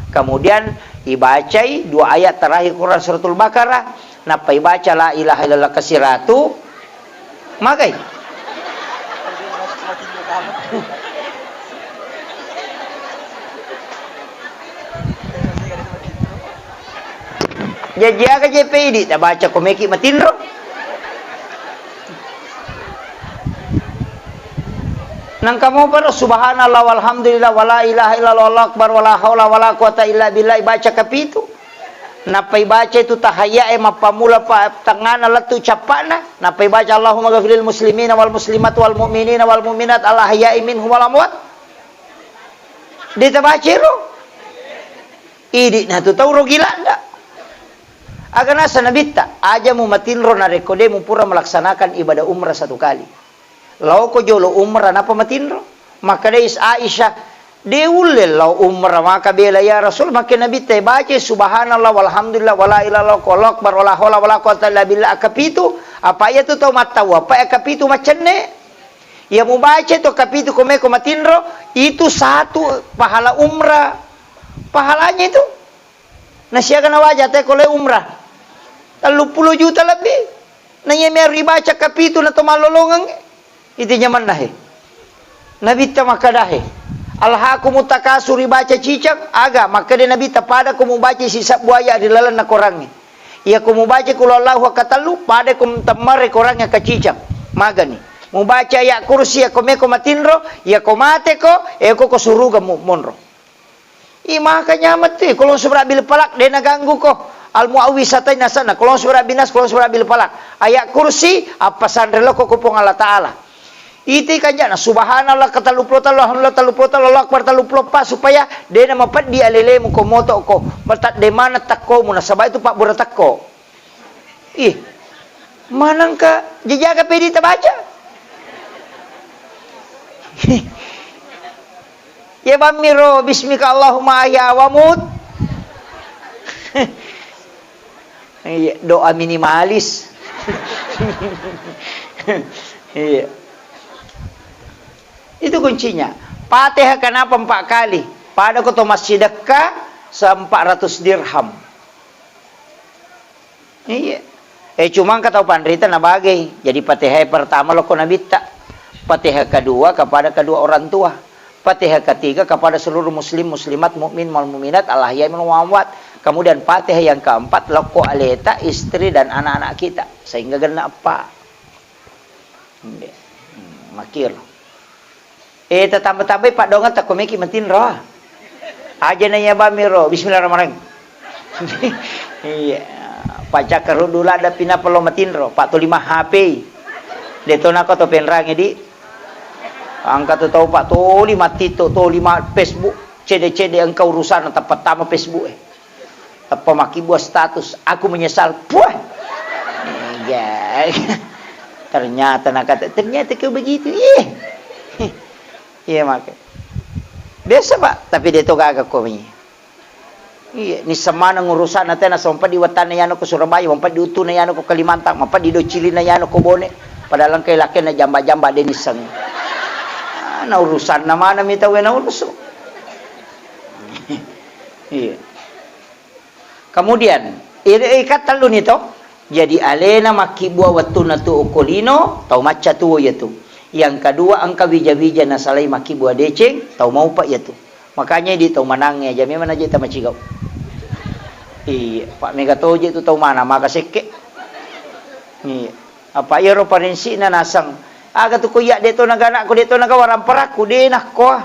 Kemudian ibacai dua ayat terakhir Quran suratul Baqarah, nappa ibaca la ilaha illallah kesiratu, Magai. Jaji aga je pe idi tabaca ko meki matinro. Nangka mo paro subhanallah walhamdulillah wala ilaha illallah wallahu akbar wala haula wala quwata illa billah baca kapitu. Nappai baca itu tahayyae mappammula pa-, tengngana lettu cappa'na, nappai baca Allahumma ghafiril muslimina wal muslimat wal mu'minina wal mu'minat al ahya'i minhum wal amwat. De tabaca ro. Idi na tu tau rogi ladda. Aga nasa nabitta, aja mu matinro narekko de mu pura melaksanakan ibadah umrah satu kali. Laoko jolo umrah napa matinro. Makkedai Aisyah, "De ulle lao umrah maka bela ya Rasul, makke Nabitta baca subhanallah walhamdulillah wala ilaha illallah wallahu akbar wala haula wala quwata illa billah akapitu, apa iya tu tau mattawaf, apa akapitu maccenne." Iya mubaca tu akapitu ko meko matinro, itu satu pahala umrah. Pahalanya itu. Na siaga nawaja te ko le umrah. Telluppulo juta lebbi. Na iya mi ribaca kapitu na to mallolongeng. Itu nyamanna he. Nabitta makkada he. Alhakumut takasur ribaca cicang, aga makkada Nabitta pada ko mubaca sisebbu ayat ri lalenna korangnge. Iya ko mubaca qul huwallahu katellu, pada ko temmare korangnge kacicang. Magani. Mubaca ayat kursi iya ko meko matinro, iya ko mate ko, eko ko suruga mu monro. I maka nyameng tu, Qul a'udzu birabbil falaq, de naganggu ko. Al muawwizatain asanna, Qul a'udzu birabbin nas, Qul a'udzu birabbil falaq. Ayat kursi, appasanre loko ko Puang Allah Taala. Iti kanjana, subhanallah ka telluppulo tellu, alhamdulillah telluppulo tellu, Allahu akbar telluppulo eppa, supaya de na mapeddi alelemu ko moto ko, matadde maneng tekkomu, nasaba itu pabbura tekko. Ih, manengka jajaga pedi tabaca. Iya bammiro, bismika Allahumma ahya wa mut. Iya, doa minimalis. Iya. Itu kuncinya. Fatihah kenapa empat kali? Pada ko to massidekka, se-, empat ratus dirham. Iya. Eh, cuma engka tau panrita nabagai. Jadi Fatihah pertama loko Nabitta. Fatihah kedua kepada kedua orang tua. Fatihah ketiga kepada seluruh muslim, muslimat, mukmin, wal mukminat, al ahya minhum wal amwat. Kemudian Fatihah yang keempat loko aleta, istri dan anak-anak kita. Sehingga genna eppa. Iya. Hmm, makiro. Eh, tatamba-tambai paddoangetta ko meki matinro. Aja na iya bamiro, bismillahirrahmanirrahim. Iya. Pacakkaru dula ada pinapa lo matinro, Pak, tuli ma H P. De to nako to penrangi di. Engka tu tau, Pak, toli mattito, toli ma Facebook, cede-cede engka urusanna tappa tama Facebook e. Tappa makkibua status, "Aku menyesal." Puah. Iya. Ternyata nakata, "Ternyata kau begitu." Ih. Iya, maka. Biasa, Pak, tapi de to gaga ko mi. Iya, nisseng maneng urusanna tena, sompa di wettanna yano ko Surabaya, mampa di uttuna yano ko Kalimantan, mampa di docilina yano ko Bone. Padahal engka lakena jamba-jamba de nisseng. Ah, na urusanna mana mi tau na urusu. Iya. Kemudian, ire-, ikat telluni to. Jadi alena makkibua wettunna tu okko lino, tau macca tuo iyatu. Yang kedua, engka wija-wija nasalai makkibua deceng, tau maupa iyatu. Makanya di tau manangnge aja memang aja tamacigau. Iya, Pak, mega toje tu tau mana maka sekke. Iya. Apa iyaro parinsikna naseng. Aga tu ko iya de to naga anakku, de to naga waramparakku, de nakko.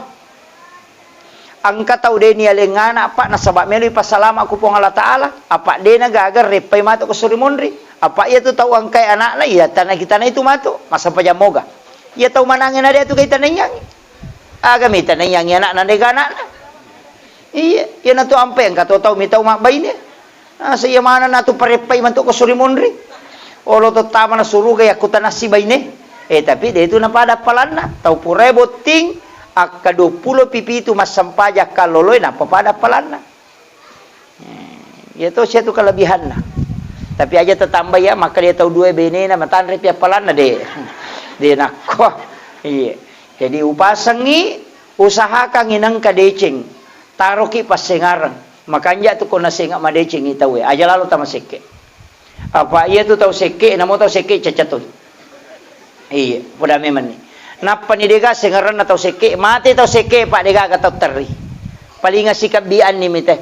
Engka tau de nialeng anak, Pak, nasaba melo ipassalama ku Puang Allah Taala, apa de nagaga reppai matu ko suri monri. Apa iya tu tau engkai anakna, iya tanai kitanai tu matu, massempajang moga. Iya tau manangnge na de tu kai tanaiyangi. Aga mi tanaiyangi anakna de ga anakna. Iya, iya na tu ampe engka to tau mi tau mabbaine. Nasa iya maneng natu pareppai matu ko suri monri. Olo to tama na suruga yakkutanassi baine. Eh, tapi de tu napada appalanna. Tau purae botting, akka dua pulo pipitu massempajang kalloloe, nappa pada appalanna. Eh, iya to sia tu kelebihanna. Tapi aja tetamba iya, maka dia tau dua benena, matanre pi appalanna de. De nakko. Iya. Jadi upasengi, usahakangi nengka deceng. Taroki passengareng. Makanja tu ko nasenga madecengi tauwe. Aja lalo tamasekke. Apa iya tu tau sekke, namo tau sekke caca toi. Iya, poda memanni. Nappani dega sengarenna tau sekke, mate tau sekke, Pak, degaga tau terri. Palinga sikabbianni mite.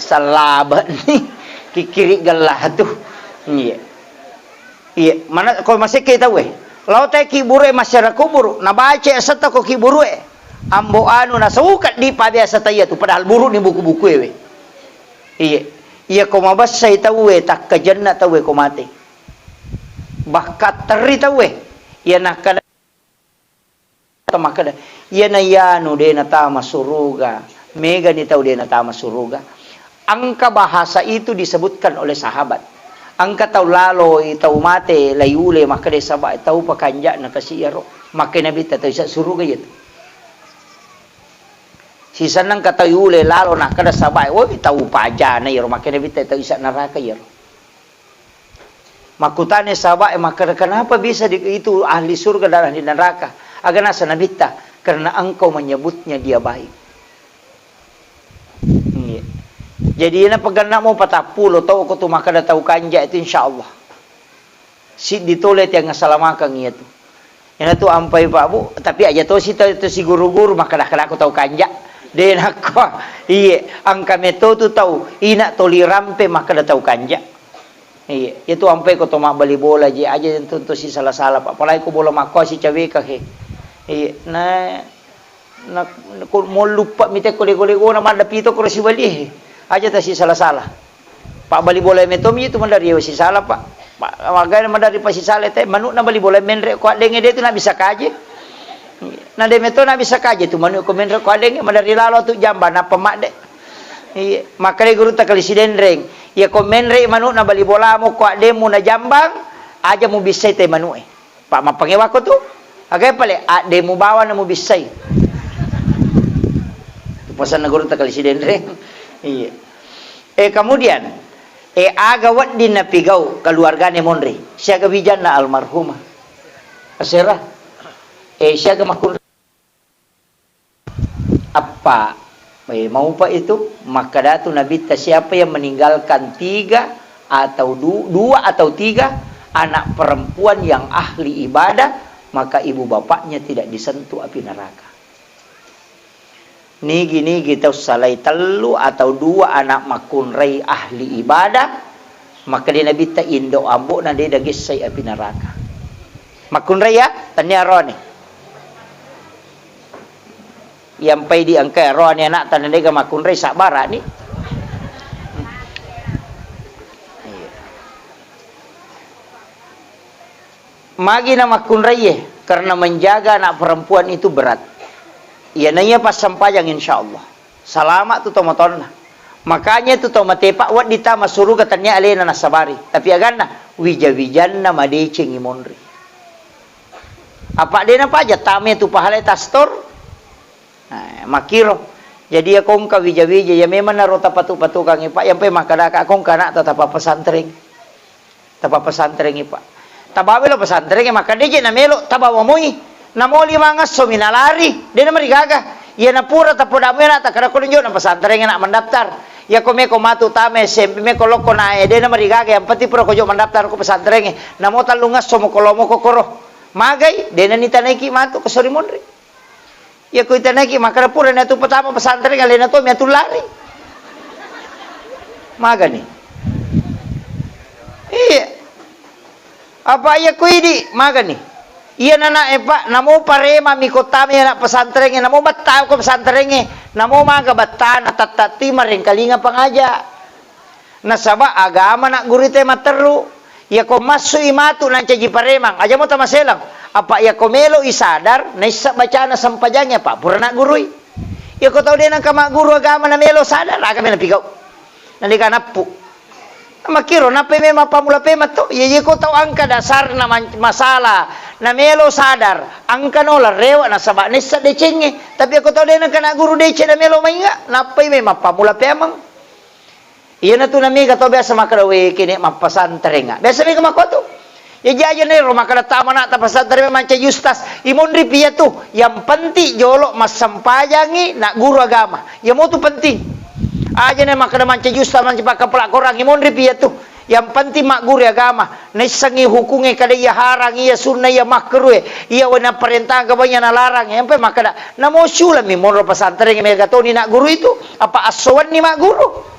Sallabani. Kikkiri gella tu. Iya. Iya, mana ko masekke tauwe. Lao te kiburu e masyarakat kuburu, nabaca asetta ko kiburu e. Ambo anu nasauka di pabiasa taiya tu, padahal buru ni buku-buku ewe. Iya. Iya ko mabessai tauwe, takkajenna tauwe ko mate. Bahkan terri tauwe. Iya nakkada makkeda, "Iyana iyanu de natama suruga, megani tau de natama suruga." Engka bahasa itu disebutkan oleh sahabat. Engka tau laloi tau mate, laiule, makkeda saba tau pakanja'na kasi iyaro. Makkeda Nabitta tau isa suruga iya tu. Sisenna engka tau iule lalo nakkeda saba, "Woi, tau pajana iyaro." Makkeda Nabitta tau isa neraka iyaro. Makkutana sahabat e makkeda, "Kenapa bisa di-, itu ahli surga dan ahli neraka?" Aga nasa Nabitta, "Karena engkau menyebutnya dia baik." Iya. Jadi, iyana peganna'mu patappulo tau ko tu makkeda tau kanja itu, insya Allah. Siddi tole tiang asalamakeng iya tu. Iyana tu ampai Pak Bu, tapi aja tosi tau itu siguru-guru makkeda-kedako tau kanja. De nakko. Iye, engka meto tu tau ina toli rampe makkeda tau kanja. Iya, itu ampai ko to mabbali bola je, aja tentu si sala-sala, Pak. Apalagi ko bola makko si caweka he. Iya, na, na, ko molluppa mi te ko lego-legona madda pito ko sibali he. Aja ta si sala-sala. Pak bali bola meto mi tu madari si sala, Pak. Pak, magana madari pa si sala te, manu na bali bola menre ko adenge de tu na bisa kaje. Na de meto na bisa kaje tu manu ko menre ko adenge madari lalo tu jamba nappa madde. Iya, makkeda gurutta kali Sidenreng, "Iya ko menre manukna bali bolamu ko addemu na jambang, aja mubissai te manu'e. Pa mappangewako tu? Aga pale addemu bawang na mubissai." Tu pasanna gurutta kali Sidenreng. Iya. Eh, kemudian, eh, aga wedding napigau keluargane monri, siaga wijanna almarhumah. Asera. Eh, siaga makkunra Appa, eh, maupa itu, makkadatu Nabitta, siapa yang meninggalkan tiga atau du-, dua atau tiga anak perempuan yang ahli ibadah, maka ibu bapaknya tidak disentuh api neraka. Nigi-nigi tau salai tellu atau dua anak makkunrai ahli ibadah, makkeda Nabitta, indo ambo'na de dagessai api neraka. Makkunrai ya, tania roni. Iyampai diengkai roani ana'ta na dega makkunrai sabbarani. Iya. Magi na makkunraie? Karena menjaga anak perempuan itu berat. Iya naiya passempajang, insya Allah. Salama tu tomatoanna. Makanya tu tomatepa wedding tama suruga tania alena nasabari. Tapi aganna, wija-wijanna madecengi monri. Apa dena paja tame tu pahala tastor? Nah, makkiro. Jadi ya kongka wija-wija, ya memang naro tapatu-patukangi, Pak, yang pe makkadaka kongka anak tetap pesantren. Tapa pesantrengngi, Pak. Tabawa lo pesantrengnge, maka deje namelo, tabawa moi. Namo lima ngesso mi nalari, de namarigaga. Iya napura tapoda mena takkada ko njo na pesantrengnge na mendaftar. Iya ko meko matu tama S M P, meko lokko na e, de namarigaga, yang penting pura ko jo mendaftar ko pesantrengnge. Namo tellu ngesso mo ko lomo ko koro. Magai, de nani tanaiki matu ko sori monri. Iya ko itanaiki makkada purani atu pertama pesantren alena to mi atu lari. Magani. Iya. Apa iya ko idi magani. Iya nana e, Pak, namo parema mi ko tama anak pesantrengnge, namo batta ko pesantrengnge, namo maga battana tattatti marengkalinga pangaja. Nasaba agama naggurui te matteru. Iyako massui matu nancaji paremang, aja mo tamaselang. Apa iyako meloi sadar, naissa bacana sempajangnge, apa pura naggurui. Iyako tau de nengka magguru agama namelo sadar, aga mena pigau. Nandika nappu. Makkiro nappai memang pammula pemeng to. Iya, iyako tau engka dasarna man-, masalah, namelo sadar, engka nola rewa nasaba naissa decengnge. Tapi iyako tau de nengka nagguru deceng namelo mainga, nappai memang pammula pemeng. Iyanatu namega tau biasa makkeda, "We, kene mappasantarenga." Biasa mega makkotu. Iya jaji nero makkeda tama anakta pasantareng mancaji ustaz. Imonri pi iyatu, yang penting jolo massempajangi, nagguru agama. Iyamotu penting. Aja na makkeda mancaji ustaz, mancaji pakkapala Korang, imonri pi iyatu. Yang penting magguru agama. Naissengngi hukungnge, kada iya harang, iya sunnah, iya makruh, iya wena parentang, iya nalarang. Yang penting makkeda, namo siulami monro pasantareng mega toni nagguru itu. Apa assowanni magguru?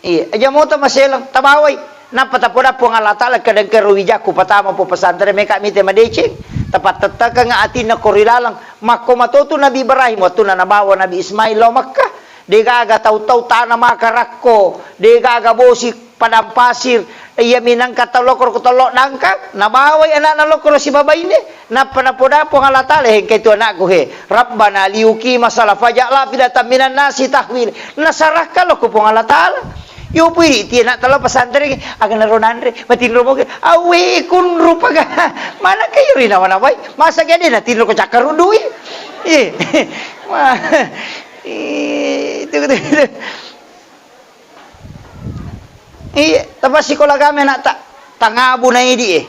Iya, aja moto maselang, tabawai. Nappa tapoda Puang Allah Taala, kadang kero wijakku patama po pesantren, meka mite madeceng. Tapattettekeng atinna ko ri laleng. Makko matotu Nabi Ibrahim, wattunna nabawa Nabi Ismail lao Makkah. Degaga tau-tau tana maka rakko, degaga bosi padang pasir. Iya minangka tau lokoro ko tollo dangkang, nabawai anakna lokoro sibabaine. Nappa napoda Puang Allah Taala, "He, engkai tu anakku, he. Rabbana liyuqima shalah faj'al afidatan minan nasi tahwi." Nasarakka lo ko Puang Allah Taala. Yo pui di tiana talo pesantren, aga naro nanre, matinro moge. Awe kunru paga. Mana kayo ri nawa-nawai? Masa gede natinro ko cakkarudui? Eh. Wah. Eh, itu, itu, itu. Iya, tapi sikola kami anak tak tangabu na idi, eh.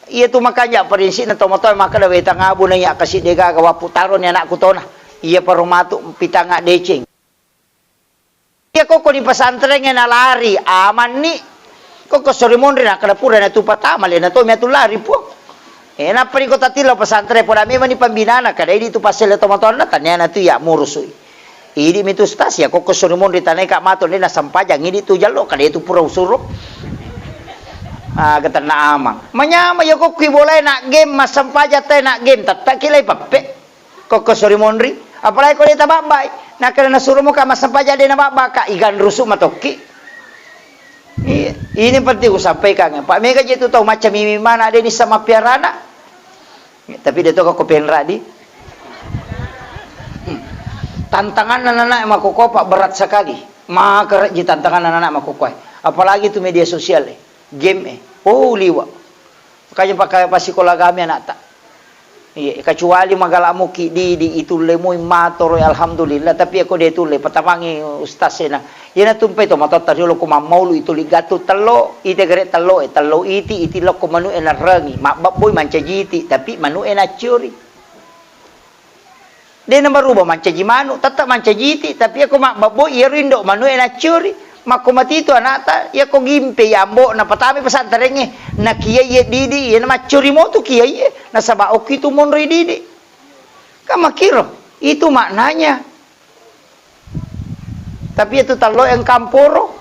Iyatu makanja prinsipna tomatoa makkeda, "We, tangabu na iya kasi degaga wappu taroni anakku tona." Iya paro matu pitanga deceng. Iya kokko ni pesantrengnge nalari, amanni. Kokko sori monri nakkeda pura natu patama, lena to mi atu lari, Puang. Eh, nappa ni ko tatillo pesantren, poda memang ni pembinana, kada idi tu passele tomatoanna, taniana tu iya murusui. Idi mi tu stas, iya kokko sori monri tanai ka matu, de nasempajang, idi tu jallo, kada itu pura usuro. Ah, getanna amang. Manyama iya kokko ibolae nak game, massempajang tae nak game, tetta kilai peppe. Kokko sori monri, apalagi ko de tababbai. Nakkeda nasuro mo ka massempajang de nababba ka, iganrusu matokki. Iya, ini penting kusampaikan. Pak mega je tu tau macca mimi mana de nissa mappiarana. Tapi de to ko penra di. Hmm. Tantanganna nana makoko, Pak, berat sekali. Maka ji tantanganna nana makoko. Apalagi tu media sosial, eh. Game, eh. Oh, liwa. Makanya pakai pasikola kami anakta. Iya, kecuali magala muki di, di itulle mui matoro, alhamdulillah, tapi ako de tulle patamangi ustaz sena. Iyana tumpai to matotta riolo ko mammaulu itu ligatu tello, ite gere tello, eh, tello iti, iti lokko manu e narrengi, mabbabboi mancaji iti, tapi manu e nacciori. De nabaruba mancaji manu, tette mancaji iti, tapi ako mabbabbo iyaro indo manu e nacciori. Makko matitu anakta, iyako gimpe ya ambo, napatami pesantrengnge, nakiai ye didi, iyana maccori motu kiai ye, nasaba okki tu monroi didi. Kan makkiro, itu maknanya. Tapi itu tello engka amporo.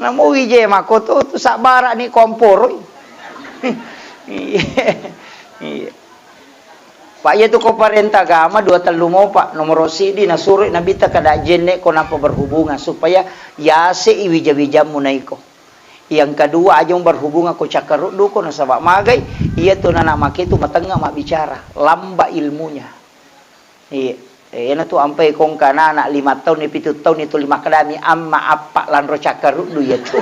Namo wije makko tu, tu sabbara ni ko amporoi. Iya. Iya. Pak, iya tu ko parenta agama dua tellu mopa. Nomoro sidi nasuro Nabitta kada jenne ko nappa berhubungan supaya yase i wija-wijammu naiko. Yang kedua, aja' berhubungan ko cakkaruddu ko, nasaba' magai, iya tu nana' make tu matengnga mabbicara, lamba' ilmunya. Iya. Eh, iyana tu ampai kongka nana' lima taunni, pitu taunni tuli makkedami, "Amma, appa' lanro cakkaruddu iya tu."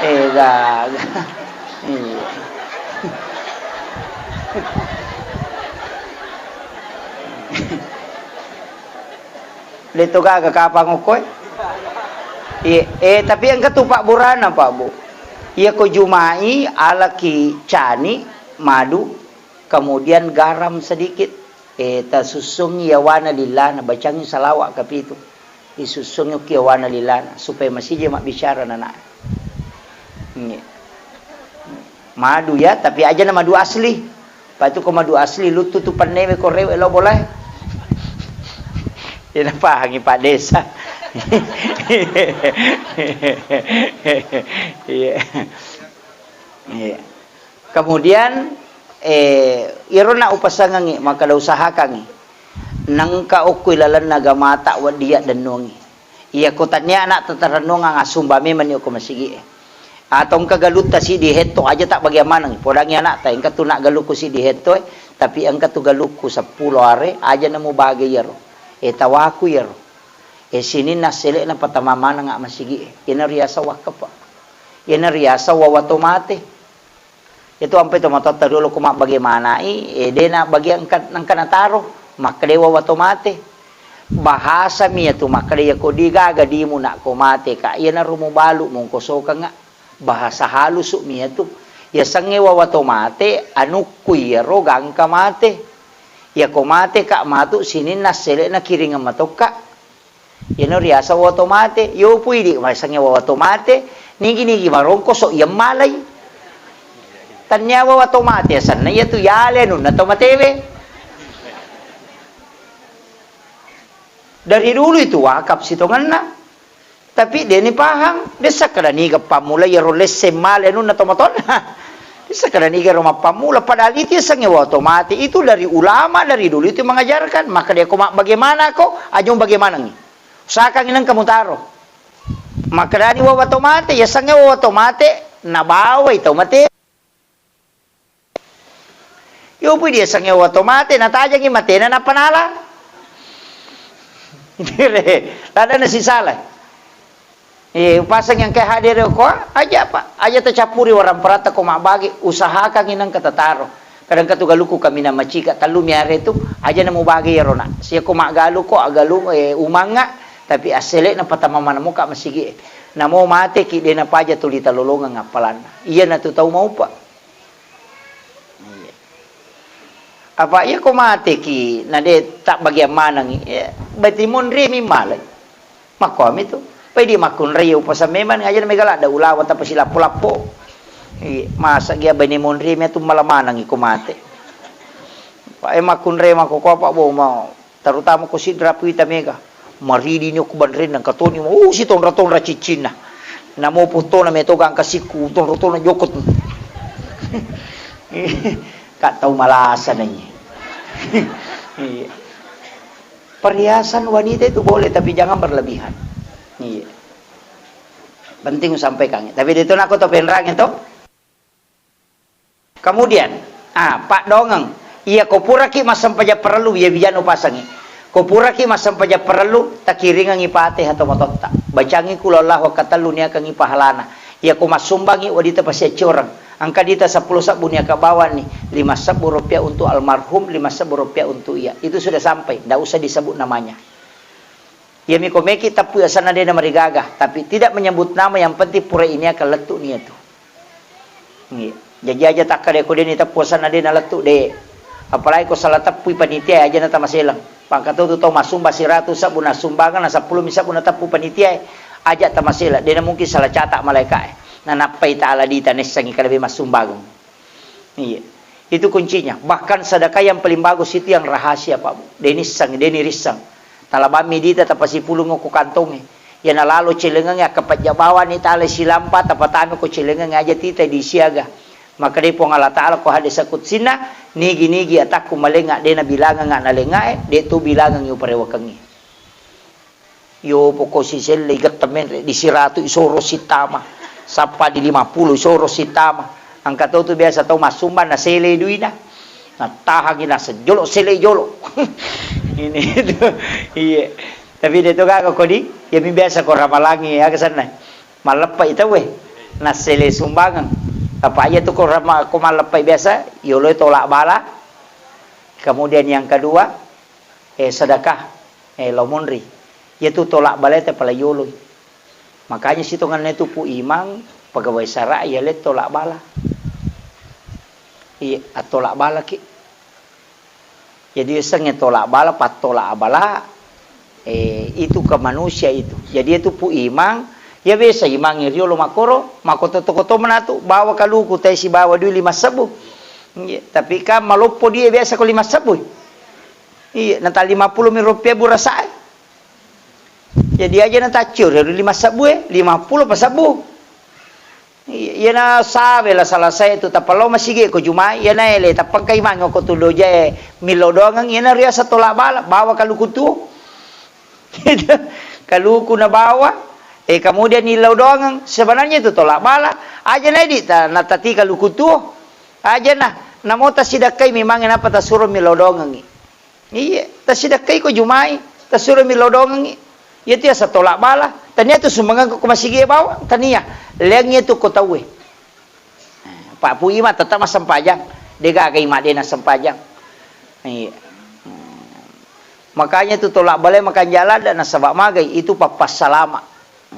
Eh, gaga. Iya. De' to gaga kapang okkoe. Iya, eh, tapi engka tu pabburana, Pak Bu. Iya ko Juma'i, alaki cani', madu, kemudian garam sedikit. Eh, tasussungngi yawana lillana, bacangngi salawat kapitu. Isussungngi yawana lillana, supaya masija mabbicara nana'. Iya. Madu ya, tapi aja' na madu asli. Patu ko madu asli, luttu tu pennewe ko rewe' lao bolae. Iya, napahangi Pak Desa. Iya. Iya. Kemudian, eh, iyaro na upasangengngi, makkeda usahakangngi. Nengka okko ilalenna agamata wedding yaddennuangngi. Iya ko tania ana'ta tarennuang, assumba memenni okko masigi'e. Atau engka galutta siddi hetto, aja' ta' bagiang maneng. Podangngi ana'ta, engka tu na' galukku siddi hetto, eh, tapi engka tu galukku seppulo are, aja' na mubage iyaro. Eh, tawaku iyaro. Eh, sininna assele'na patama manengnga' masigi'e. Iyana riaseng wakkepa. Iyana riaseng wawa to mate. Iyatu ampai tomatoatta riolo ko mabbage mana'i, eh, de' na bage engka, engka nataro, makkedai wawa to mate. Bahasami iyatu makkeda, "Iya ko digaga dimu na' ko mate ka', iyanaro mubalu' mungkosokengnga'." Bahasa halusu' mi iyatu. Yasengnge wawa to mate, anukku iyaro gangka mate. Iya ko mate ka' matu sininna assele'na kiringeng matokka'. Iyana riaseng wawa to mate, yopu idi' masengnge wawa to mate, nigi-nigi marongkoso' iya malai. Tania wawa to mate asenna iyatu yale anunna to matewe. Dari dulu itu wakaf sitongenna. Tapi de' ni pahang, de' sakkeda niga pammula iyaro lesseng male anunna to matonna. De' sakkeda niga ro mappammula, padahal itu yasengnge wawa to mate. Itu dari ulama dari dulu itu mengajarkan. Maka dia ko ma-, bagaimana ko, ajong bagaimanangngi. Usahakangngi nengka mutaro. Makkedani wawa to mate, yasengnge wawa to mate, nabawai tau mate. Yopu diasengnge wawa to mate, natajangngi matena nappa nala. Ladana sisala. Eh, upaseng yang ke hadir ko, aja' apa, aja' tacappuri waramparatta ko mabbage, usahakangngi nengka tataro. Kadang katu galukku kaminang macika, tellu mi are tu, aja' na mubage iyaro na'. Sia ko maggalu ko, agalu, eh, umangnga, tapi assele'na patama maneng moka masigi'e. Namo mateki, de' napaja tuli talolongeng appalanna. Iyana tu tau maupa. Iya. Apa iya ko mateki, na de' tabbagiang manengngi, ya, berarti monri mi malai. Makkuami tu. Pai di makkunrai upasang memang aja' mega ladda ulawa tappa silappo-lappo. Iya, masa gia bene monri mi tu mala manengngi ko mate. Pa, eh, makkunrai mako ko apa bo mau. Terutama ko sidra puita mega. Maridini okko banrenna, engka toni, oh, sitonra-tonra ciccinna. Namo potona meto gangka sikku, tonra-tonra jokot. Ka' tau malasa naiye. Iya. Perhiasan wanita itu boleh, tapi jangan berlebihan. Iya. Penting sampaikan. Tapi itu nak to penrang itu. Kemudian, ah, paddoangeng. Iya ko puraki massempajang parellu, iya bija'na upasengngi. Ko puraki massempajang parellu, takiringengngi Fatihah to matotta. Bacangngi Qul Huwallahu katellu, niakangngi pahalana. Iya ko massumbangngi, wedding tapasiaccoreng. Engka dita seppulo sebbu niaka bawanni, lima sebbu rupiah untuk almarhum, lima sebbu rupiah untuk iya. Itu sudah sampai, ndak usah disebut namanya. Iyami ko meki teppu asenna de' namarigaga, tapi tidak menyebut nama, yang penting pura iniakan lettu' niatu. Nggih. Jaji aja' takkeda ko de' ni teppu asenna de' nalettu' de'. Apalagi ko salah teppui panitia, aja' na tamaselang. Pangkatu tu tau massumba siratu sebbu nassumbangeng, na seppulo mi sebbu nateppu panitia, aja' tamaselang. De' na mungkin salah catat malaika'e. Nanappai taala dita naissengngi kalebbi massumbangeng. Iya. Itu kuncinya. Bahkan sedekah yang paling bagus itu yang rahasia, Pak Bu. De' nisseng, de' nirisseng. Talabammi dita tapasipulung ko kantongnge. Iya nalalo celengengnge, akkapajja bawanni tala silampa, tapatami ko celengengnge aja' tita di siaga. Makkedai Puang Allah Ta'ala ko hadis qudsinna, nigi-nigi atakku malenga' de' nabilangengnga' nalengae, de' tu bilangengngi uparewakengngi. Yo poko siselle gette' menre' di siratu isoro sitama. Sappa di lima puluh soro sitama. Engka to tu biasa tau massumbang nasele duina. Nattahangi naseng jolo, sele jolo. Ini itu. Iya. Tapi de to gaga kodi, ya mi biasa ko ramalangi ya ke sana. Malleppai tauwe. Nasele sumbangeng. Apa iya tu ko rama-, ko malleppai biasa, yolo tolak bala. Kemudian yang kedua, eh, sedekah, eh, lao monri. Iya tu tolak bala te pala yolo. Makanya sitongenna tu Pu Imang, pegawai sara iya le tolak bala. Iya, attolak bala ki. Jadi sengnge tolak bala, pattolak bala, eh, itu ke manusia itu. Jadi itu Pu Imang, ya biasa Imang riolo makoro, makoto-koto manatu, bawa kaluku teh sibawa dui lima sebbu. Iya, tapi kan maloppo dia biasa ko lima sebbu. Iya, nata lima puluh mi rupiah burasai. Jadi aja na taccio ri lima sebbu e, lima puluh pa sebbu. Iya, iyana sawe la selesai tu tappa lao masigi ko Jumai, iyana ele tappa engka imang ko tu dojae millau doangeng, iyana riasa tolak bala, bawa kaluku tuo. Kaluku na bawa, eh, kemudian illau doangeng, sebenarnya itu tolak bala, aja na edita natati kaluku tuo. Aja na, namo tasidakkai memang napa tasuro millau doangengi. Iya, tasidakkai ko Jumai, tasuro millau doangengi. Iya tu asa tolak bala. Tania tu sumbangeng ko masigi bawang, tania. Leang iya tu ko tauwe. Eh, Pak Pu Ima tetap massempajang. De gaga ima de nassempajang. Iya. Hmm. Makanya tu tolak bala makanja ladda nasaba magai itu pappassalama.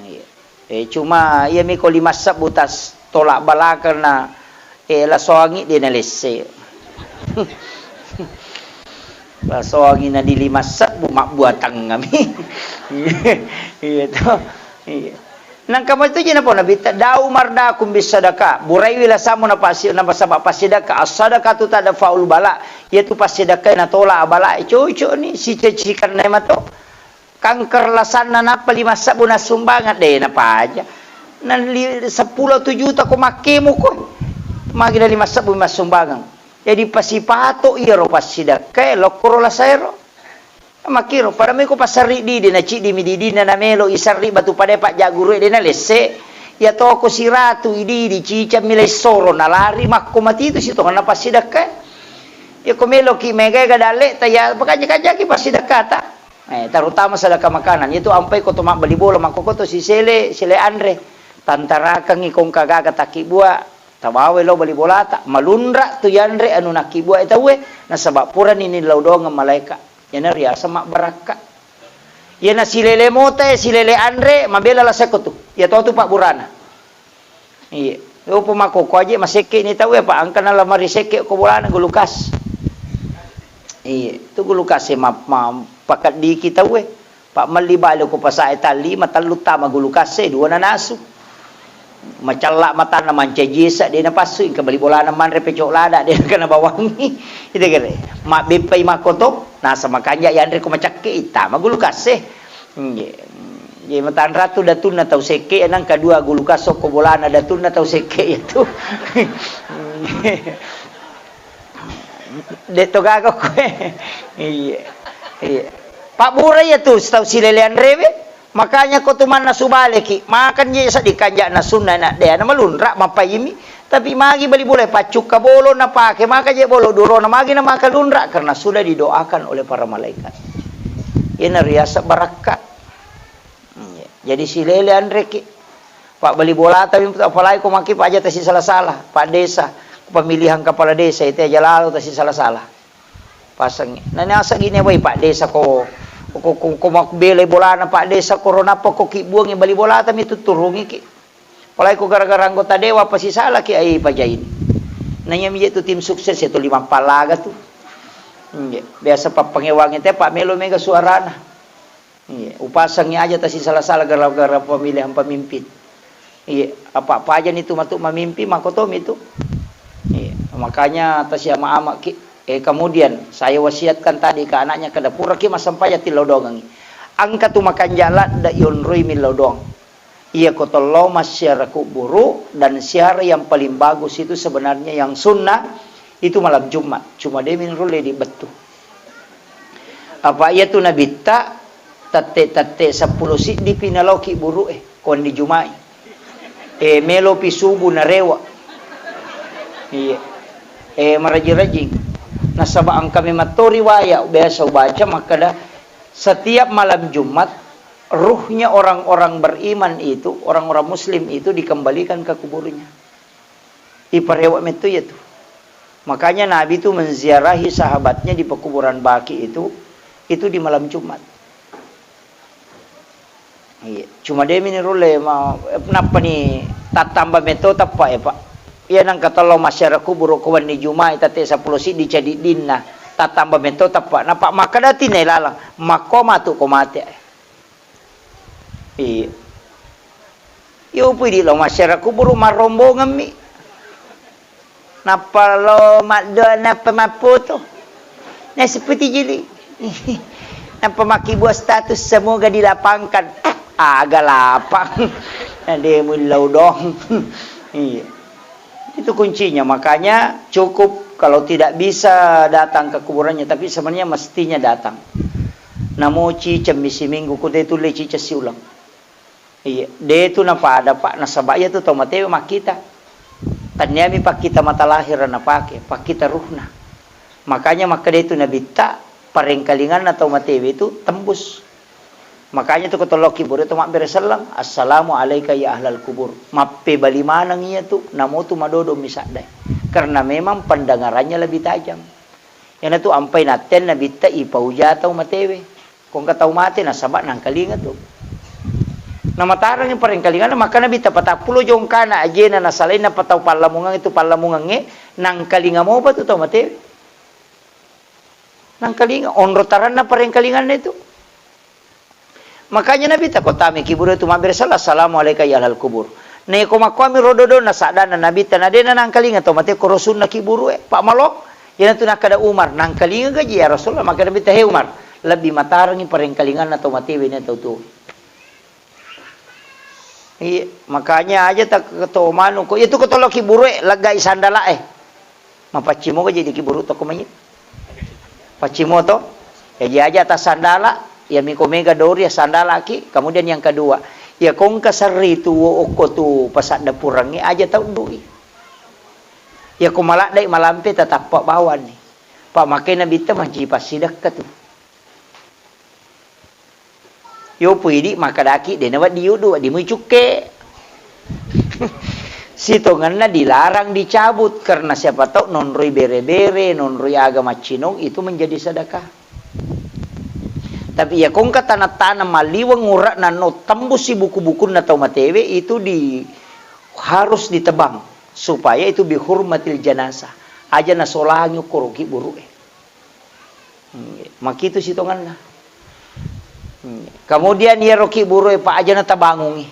Iya. Eh, cuma iya mi ko lima sebbu tas tolak balakeng na, eh, lasoangi de nalesse. Lasoangi na di lima sebbu mabbuatang kami. Iya to. Iya. Nangka mo itu je napau Nabitta, "Da'u mardakum bis sadaqah." Buraiwi lasammu napasi-, napasaba passidakka. As-sadaqatu tadfa'ul bala. Iya tu passidakka natola abala. Cocok ni, sicacikan na mato. Kanker lasanna nappa lima sebbu nassumbangeng, de napaja. Na li-, seppulo tu juta ko makkemu ko. Magi na lima sebbu massumbangeng. Jadi pasipato iyaro passidakkae lokkoro lasaero. Makkiro, pada meko passerri didi, na ciddi mi didinna na melo i serri batu pada pajja guru de na lesse. Iya toko siratu i didi, cicang mi lessoro, na lari makko mati tu sitongenna passidakkae. Iya ko meloki mega ega dalle ta iya, pakanja-kanjaki passidakkata. Eh, terutama sedekah makanan, itu ampai ko to mabbali bola, makkoko to sisele, sele anre. Tantarakengngi kongka gaga takkibua, tabawa lo bali bolata, malunra tu yanre anu nakkibua e tauwe, nasaba purani nillau doangeng malaeka. Iyana riaseng mabbarakka. Iyana silele mota e, silele anre, mabela laseko tu. Iya to tu pabburana. Iya. Upo makkoko aje masekke ni tauwe, pa engka na lamari sekke ko bolana gulukas. Iya, tu gulukas e ma-, ma-, pakeddiki tauwe. Pa melli bale ko pasae talli, matellu tama gulukas e, dua nanasu. Macella matanna mancaji esa, de napassu, engka bali bolana manre pecok lada, de kena bawangi. Itu kere. Mabbeppai makkoto, nasa makanja yanre ko macakke, tama gulukas e. Nggih. Jadi matanra tu datunna tau sekke, nang kedua gulukas sokko bolana datunna tau sekke itu. De to gaga koe. Iya. Iya. Pabbura iya tu tau silele anrewe. Makanya ko tu manna subaleki, makan je seddi kanjana sunna na de ana malunra mapaimi. Tapi magi bali bola paccukka bolo napake, maka je bolo durona magi na maka lunra karena sudah didoakan oleh para malaikat. Iyana riaseng barakka. Hmm, iya. Jadi silele anreki. Pak bali bolata mi, apalagi ko maki paja tasi sala-sala, Pak Desa, pemilihan kepala desa itu aja lalu tasi sala-sala. Pasangi. Nah, nasa gini wai Pak Desa ko, ko, ko, ko mabbela bolana Pak Desa, korona apa ko ki buangi bali bolata mi tutturungi ki. Apalagi ko gara-gara anggota dewan pasti salah ki ai paja ini. Nanya mi tu tim sukses itu lima palaga tu. Iya, biasa pappangewangi te Pak melo mega suarana. Iya, upasangi aja tasi sala-sala gara-gara pemilihan pemimpin. Iya, apa-apa aja nitu matu memimpin, makotomi tu. Iya, makanya tasi ama-ama ki. Eh, kemudian saya wasiatkan tadi ke anaknya, kada pura ki massempajang tillau dongengi. Engka tu makanja ladda ionroi millau doang. Iya ko tello massiara kuburu dan siara yang paling bagus itu sebenarnya yang sunnah itu malam Jumat. Cuma de minro le di bettu. Apa iya tu nabitta tette-tette seppulo siddi pi naloki buru e, ko wendi Jumai. Eh, melopi subuh narewa. Iya. Eh, marajing-rajing. Nasaba engka memang to riwayat biasa ubaca makkeda, setiap malam Jumat, ruhnya orang-orang beriman itu, orang-orang muslim itu dikembalikan ke kuburnya. Iparewa metto iya tu. Makanya Nabi tu menziarahi sahabatnya di pekuburan Baqi itu, itu di malam Jumat. Iya, cuma de mini rulle ma-, nappani tattamba metto teppa e, Pak. Iya nangka tello masyarakat kuburu ko wenni Jumat tette seppulo siddi cadiddinna, tattamba metto teppa. Napa makkeda tinne lalang, makko matu ko mate. Iya. Yo pui di lo masyarakat kuburu marrombongemmi. Nappa lo maddoa, nappa mappoto. Nasipputi jili. Nappa makkibua status, "Semoga dilapangkan." Aga lapang. Nade mullau dong. Iya. Itu kuncinya. Makanya cukup kalau tidak bisa datang ke kuburannya, tapi sebenarnya mestinya datang. Namo ciceng mi siminggu, ko de tulle ciceng siuleng. Iya, de tu napada, Pak, nasaba iya tu tau matewe makkita. Tanniami pakkita mata lahir napake, pakkita ruhna. Makanya makkeda tu Nabitta, parengkalinganna tau matewe tu tembus. Makanya tu ko tolloki buru tu mabbere selleng, "Assalamu alaika ya ahlal kubur." Mappebali maneng iya tu, namo tu madodo misaddai. Karena memang pendengarannya lebih tajam. Iyana tu ampai natten Nabitta ipauja tau matewe. Ko engka tau mate nasaba nangkalinga tu. Namatarengngi parengkalinganna, makkeda Nabitta, "Patappulo jongkana ajena nasalainna pa tau pallamungeng itu pallamungengnge, nangkalinga mopa tu tau matewe." Nangkalinga, onro taranna parengkalinganna itu. Makanya Nabitta ko tame kiburu itu mabbere selleng, "Assalamu alaika ya ahlal kubur." Naiko makkuami rodo-donna saddanna Nabitta, nadena nangkalinga tau mate koro sunna kiburu e, Pak Malo. Iyana tu nakkeda Umar, "Nangkalinga gaji ya Rasulullah?" Makkeda Nabitta, "He Umar, lebbi matarengngi parengkalinganna tau matewe na tau tuo." Iya, makanya aja tak keto manu ko. Itu ko tolloki buru e, leggai sandala e. Mapaccimoga jadi kiburu toko manyit. Paccimo to? Jaji aja atas sandala, ya miko mega dori ya sandala ki. Kemudian yang kedua, ya kongka serri tu wo okko tu pasadda purangngi aja tau dui. Ya ko maladdai malampe tetappa bawani. Pak makai Nabitta manci passidekka tu. Yo puidi makkedaki de nawedding yudu, wedding mui cukke. Sitongenna dilarang dicabut karena siapa tahu nonroi bere-bere, nonroi aga maccinong itu menjadi sedekah. Tapi ya kongka tanah-tanah maliweng urak nano tembusi buku-bukunna tau matewe itu di harus ditebang supaya itu bihurmatil janasah. Aja nasolangi ukkuruki buru'e. Hmm, makitu sitongenna. Hmm, kemudian iyaro kiburu e, Pak, aja natabangungi.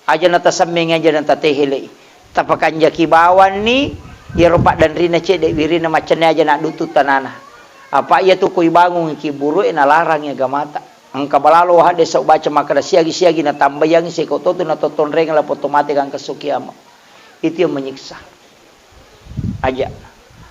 Aja natasemmengi, aja natatehelei. Tapakanjaki bawanni iyaro paddanrina cedde wirina maccanne aja naddutu tanana. Apa iya tu ko ibangungi kiburu e nalarangi agamata. Engka balalo hadde sau baca makkeda siagi-siagi natambayangi seko totu natottonreng lapotto mate gangka esso kiamat. Itu yang menyiksa. Aja.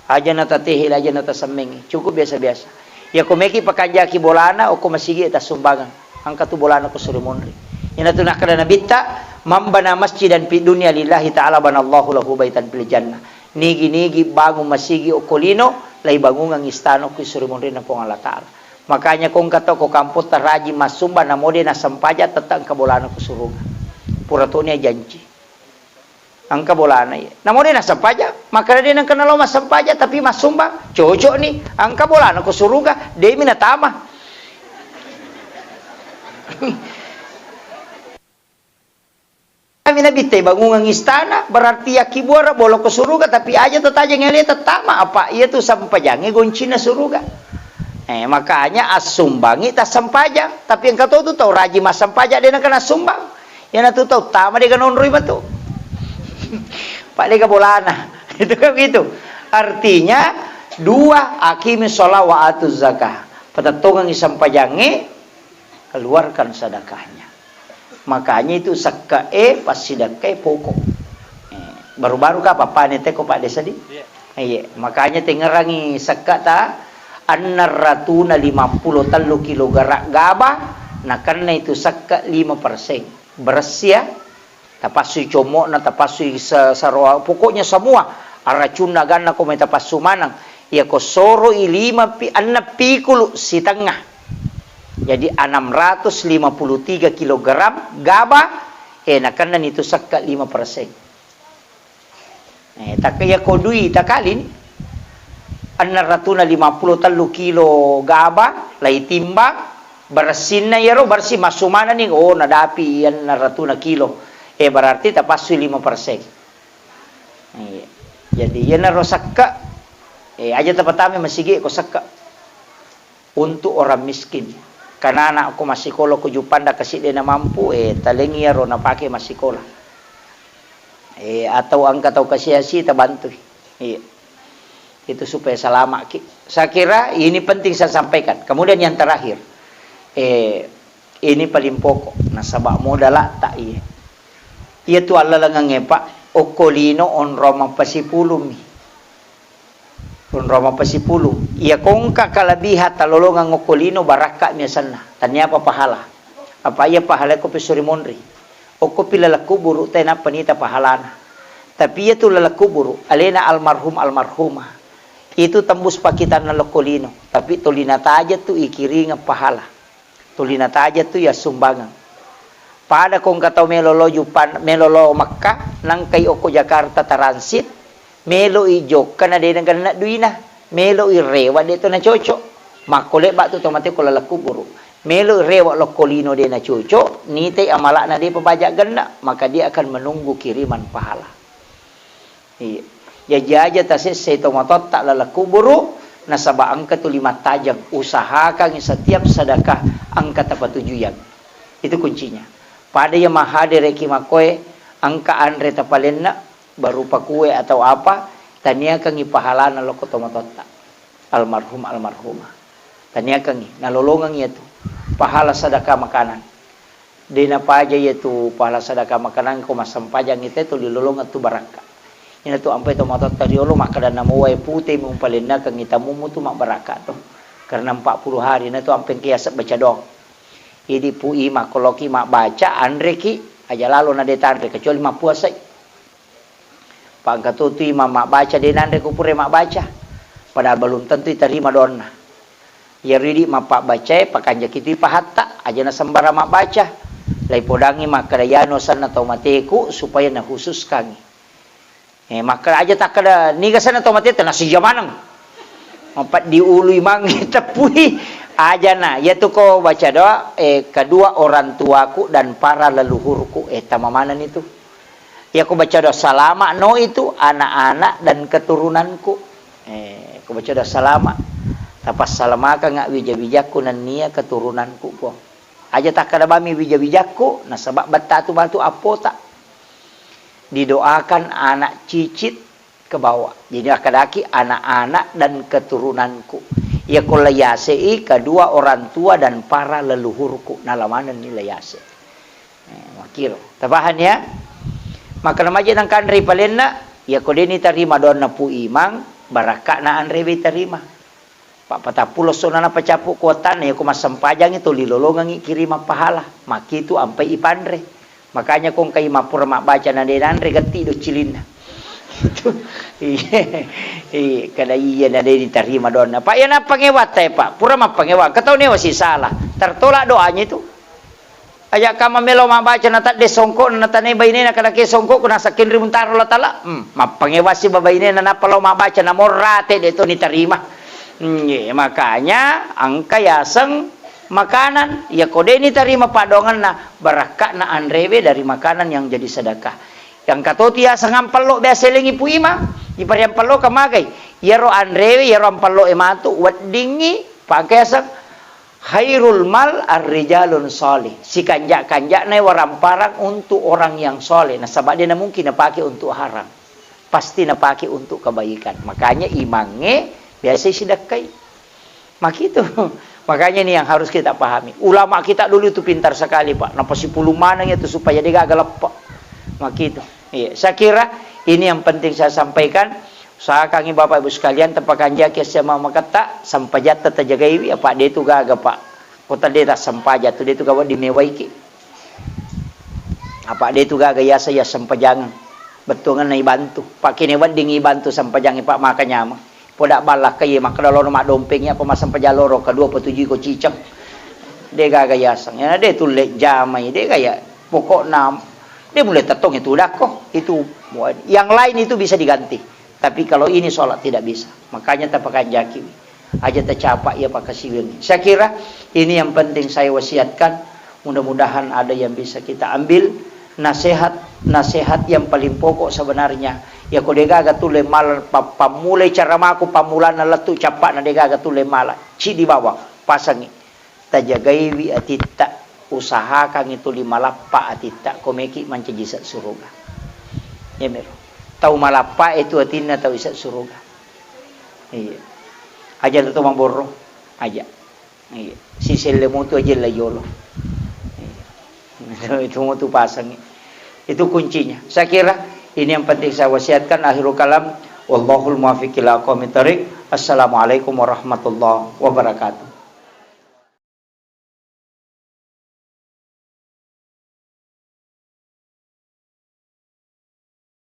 Aja natatehele, aja natasemmengi. Cukup biasa-biasa. Iya ko meki pakanjaki bolana, okko masigi tassumbangeng. Engka tu bolana ko suri monri. Iyana tu nakkeda Nabitta, "Man bana masjidan fid dunya lillahi ta'ala banallahu lahu baitan fil jannah." Nigi-nigi bangun masigi okko lino, laibangungang istana okko suri monrinna Puang Allah Ta'ala. Makanya ko engka to ko kampotta rajin massumbang, namo de nasempaja, tette engka bolana ko suruga. Pura toni ajanci. Engka bolana iya. Namo de nasempaja, makkeda de nengka nalo massempaja tapi massumbang, cocok ni. Engka bolana ko suruga, de mi natama. Kami Nabitta bangungang istana, berarti yakkibuara bolo ko suruga, tapi aja to tajeng ele tetama apa iya tu sempajangnge goncina suruga. Eh, makanya assumbangi tassempajang, tapi engka to tu tau rajin massempaja de nengka nassumbang. Iyana tu tau tama de ganonroi matu. Pak de bolana. Itu kan begitu. Artinya dua, aqimi sholat wa atu zakah. Patettongengi sempajangnge, keluarkan sedekahnya. Makanya itu sekka e, passidekka e pokok. Eh, baru-baru ka papane teko Pak Desa di? Iya. Iya, makanya tengerangi sekka ta annar ratuna lima puluh tellu kilo gerak gaba, nakenna itu sekka lima persen. Beressia, Tapassui commo'na, tapassui sa-, saroa, pokoknya semua aracunna ganna ko mai tapassu maneng. Iyako soroi lima pi-, enneng pikulu sitengnga. Jadi enam ratus lima puluh tiga kilogram gaba, eh, nakennani tu sekka lima persen. Eh, tak-, iyako dui takalini, enneng ratuna lima pulo tellu kilo gaba, laitimbang, bersihna iyaro, bersih massu manenni, oh, nadapi enneng ratuna kilo. Eh, berarti tapassui lima persen. Iya. Jadi, iyanaro sekka, eh, aja tapatamai masigi ko sekka. Untuk orang miskin. Karena anakku massikola ko Juppanda kasi de' namampu, eh, talengi iyaro napake massikola. Eh, atau engka tau kasiasi tabantui. Iya. Itu supaya selamat ki. Saya kira ini penting saya sampaikan. Kemudian yang terakhir, eh, ini paling pokok. Nasaba modalatta iya. Iya tu allalengeng, Pak, okko lino onrong mappasipulung mi. Onrong mappasipulung. Iya ko engka kalabiha talolongeng okko lino, barakka mi asenna. Taniapa pahala. Apa iya pahala ko pisuri monri. Okko pi laleng kuburu, tenappa nita pahalana. Tapi iya tu laleng kuburu, alena almarhum almarhumah. Itu tembus pakitanna lokko lino. Tapi tolina taja tu ikiringeng pahala. Tuli nataja tu iya sumbangeng. Pada ko engka tau melo lo Juppan, melo lo Mekka, nangkai okko Jakarta transit, melo i jokka na de' nagenna duina, melo i rewa de' to nacocok. Makko lebba tu to mate ko laleng kuburu. Melo i rewa lokko lino de' nacocok, nitai amala'na de' pabaja genna, maka dia akan menunggu kiriman pahala. Iya. Jaji aja tasessai tomatoatta laleng kuburu, nasaba engka tuli mattajeng. Usahakangi setiap sedekah engka tapatujuiang. Itu kuncinya. Pada iya mahadereki makkoe, engka anre tapalenna, berupa kue atau apa, taniakangi pahalana lokko tomatoatta. Almarhum, almarhumah. Taniakangi, nalolongeng iyatu pahala sedekah makanan. De' napaja iyatu pahala sedekah makanan ko massempajang ite tuli lolongeng tu barakka. Ina tu ampai tomatoatta riolo makkeda namo wae pute mumpalennakengi tamumu tu mabbarakka to. Karena empat puluh hari na tu ampai engka yaseng baca doang. Idi Pu Imang ko loki mabbaca, anreki, aja lalo na de' tanre kecuali mappuasai. Pangkatutui ma-, mabbaca de' nanre ku pura mabbaca. Padahal belum tentu itarima doanna. Iyaro idi mappabbacae, pakanjaki tui pahatta, aja nasembarang mabbaca. Laipodangi makkeda, "Iyanu asenna tau mateku," supaya nahususkangi. Eh, makkeda aja takkeda, "Niga asenna tau mateta?" Nasija maneng. Mapeddi ului mange teppui. Ajana, iyatu ko baca doa, eh, kedua orang tuaku dan para leluhurku. Eh, tama manenni tu. Iyako baca doa salama no itu anak-anak dan keturunanku. Eh, ko baca doa salama. Tapassalamakanga wija-wijakku nennia keturunanku, Puang. Aja takkeda bami wija-wijakku, nasaba bettatu matu appota. Didoakan anak cicit ke bawah. Jadi akkadaki anak-anak dan keturunanku. Iyako layasei kedua orang tua dan para leluhurku. Nalamanenni layase. Eh, makkiro. Tapahan ya? Makkeda maje nangkanrei palenna, iyako de' nitarima doanna Pu Imang, barakka'na anrewe tarima. Pa-, patappulo essona napacappu kuattanna, iyako massempajangi tuli lolongengi kirimang pahala, makkitu ampai ipanre. Makanya ko engkai mappura mabbaca na de' nanre, getti doccilinna. Itu, iya, iya, kada iya na de' ditarima doanna. Pak, iya nappangewatta, Pak. Pura mappangewa, engka tau newa sisala. Tertolak doanya itu. Aja kama melo mabbaca na tadde songkok na tanai bainena, kada ke songkok ku nasakkin ri muntaro Allah Taala. Hmm, mappangewasi babainena nappa lao mabbaca na morate de' to nitarima. Hmm, ye, makanya engka yaseng makanan, ya ko de' nitarima paddoangenna, barakka'na anrewe dari makanan yang jadi sedekah. Yang katoti yaseng ampello biasa elengi Pu Imang, ipariampello ka magai. Iyaro anrewe, iyaro ampello e matu, weddingngi, pake yaseng Khairul mal ar-rijalun salih. Sikanja-kanjana waramparang untuk orang yang saleh. Nasaba de' namungkin napake untuk haram. Pasti napake untuk kebaikan. Makanya imangnge biasa sidakkai. Makitu. Makanya ini yang harus kita pahami. Ulama kita dulu itu pintar sekali, Pak. Napa sipulung maneng itu supaya de' gaga leppa. Makitu. Iya, saya kira ini yang penting saya sampaikan. Usahakangi Bapak Ibu sekalian, tapakanjaki asama maketta, sempajatta tajagaiwi, apa de' tu gaga, Pak. Ko tadde' tassempaja tu de' tu gaga dimewaiki. Apa' de' tu gaga yaseng iya sempajangeng. Bettuangenna ibantu. Pakkene wedding ibantu sempajangnge, Pak, maka nyameng. Poda ballakka iye makkeda lono maddompeng iya ko massempajang loro kedua petuju ko ciceng. De' gaga yaseng. Ya de' tulle jamai, de' gaya. Pokokna de' mulle tettong itu dakko. Itu yang lain itu bisa diganti. Tapi kalau ini sholat tidak bisa. Makanya tapakanjaki. Aja tacapa iya pakasiweng. Saya kira ini yang penting saya wasiatkan. Mudah-mudahan ada yang bisa kita ambil nasihat-nasihat yang paling pokok sebenarnya. Ya ko de' gaga tulle mala pa-, pammulai caramaku, pammulana lettu cappa'na de' gaga tulle mala. Cidi bawang, pasangi. Tajagaiwi atitta, usahakangngi tuli malappa atitta, ko meki mancaji ise' suruga. Yamiro. Tau malappa itu atinna tau ise' suruga. Iya. Aja to maborro. Aja. Iya. Siselle mutu aja la yolo. Iya. Itu mutu pasangi. Itu kuncinya. Saya kira ini yang penting saya wasiatkan. Akhirul kalam. Wallahul muwaffiq ila aqwamit thariq. Assalamualaikum warahmatullahi wabarakatuh.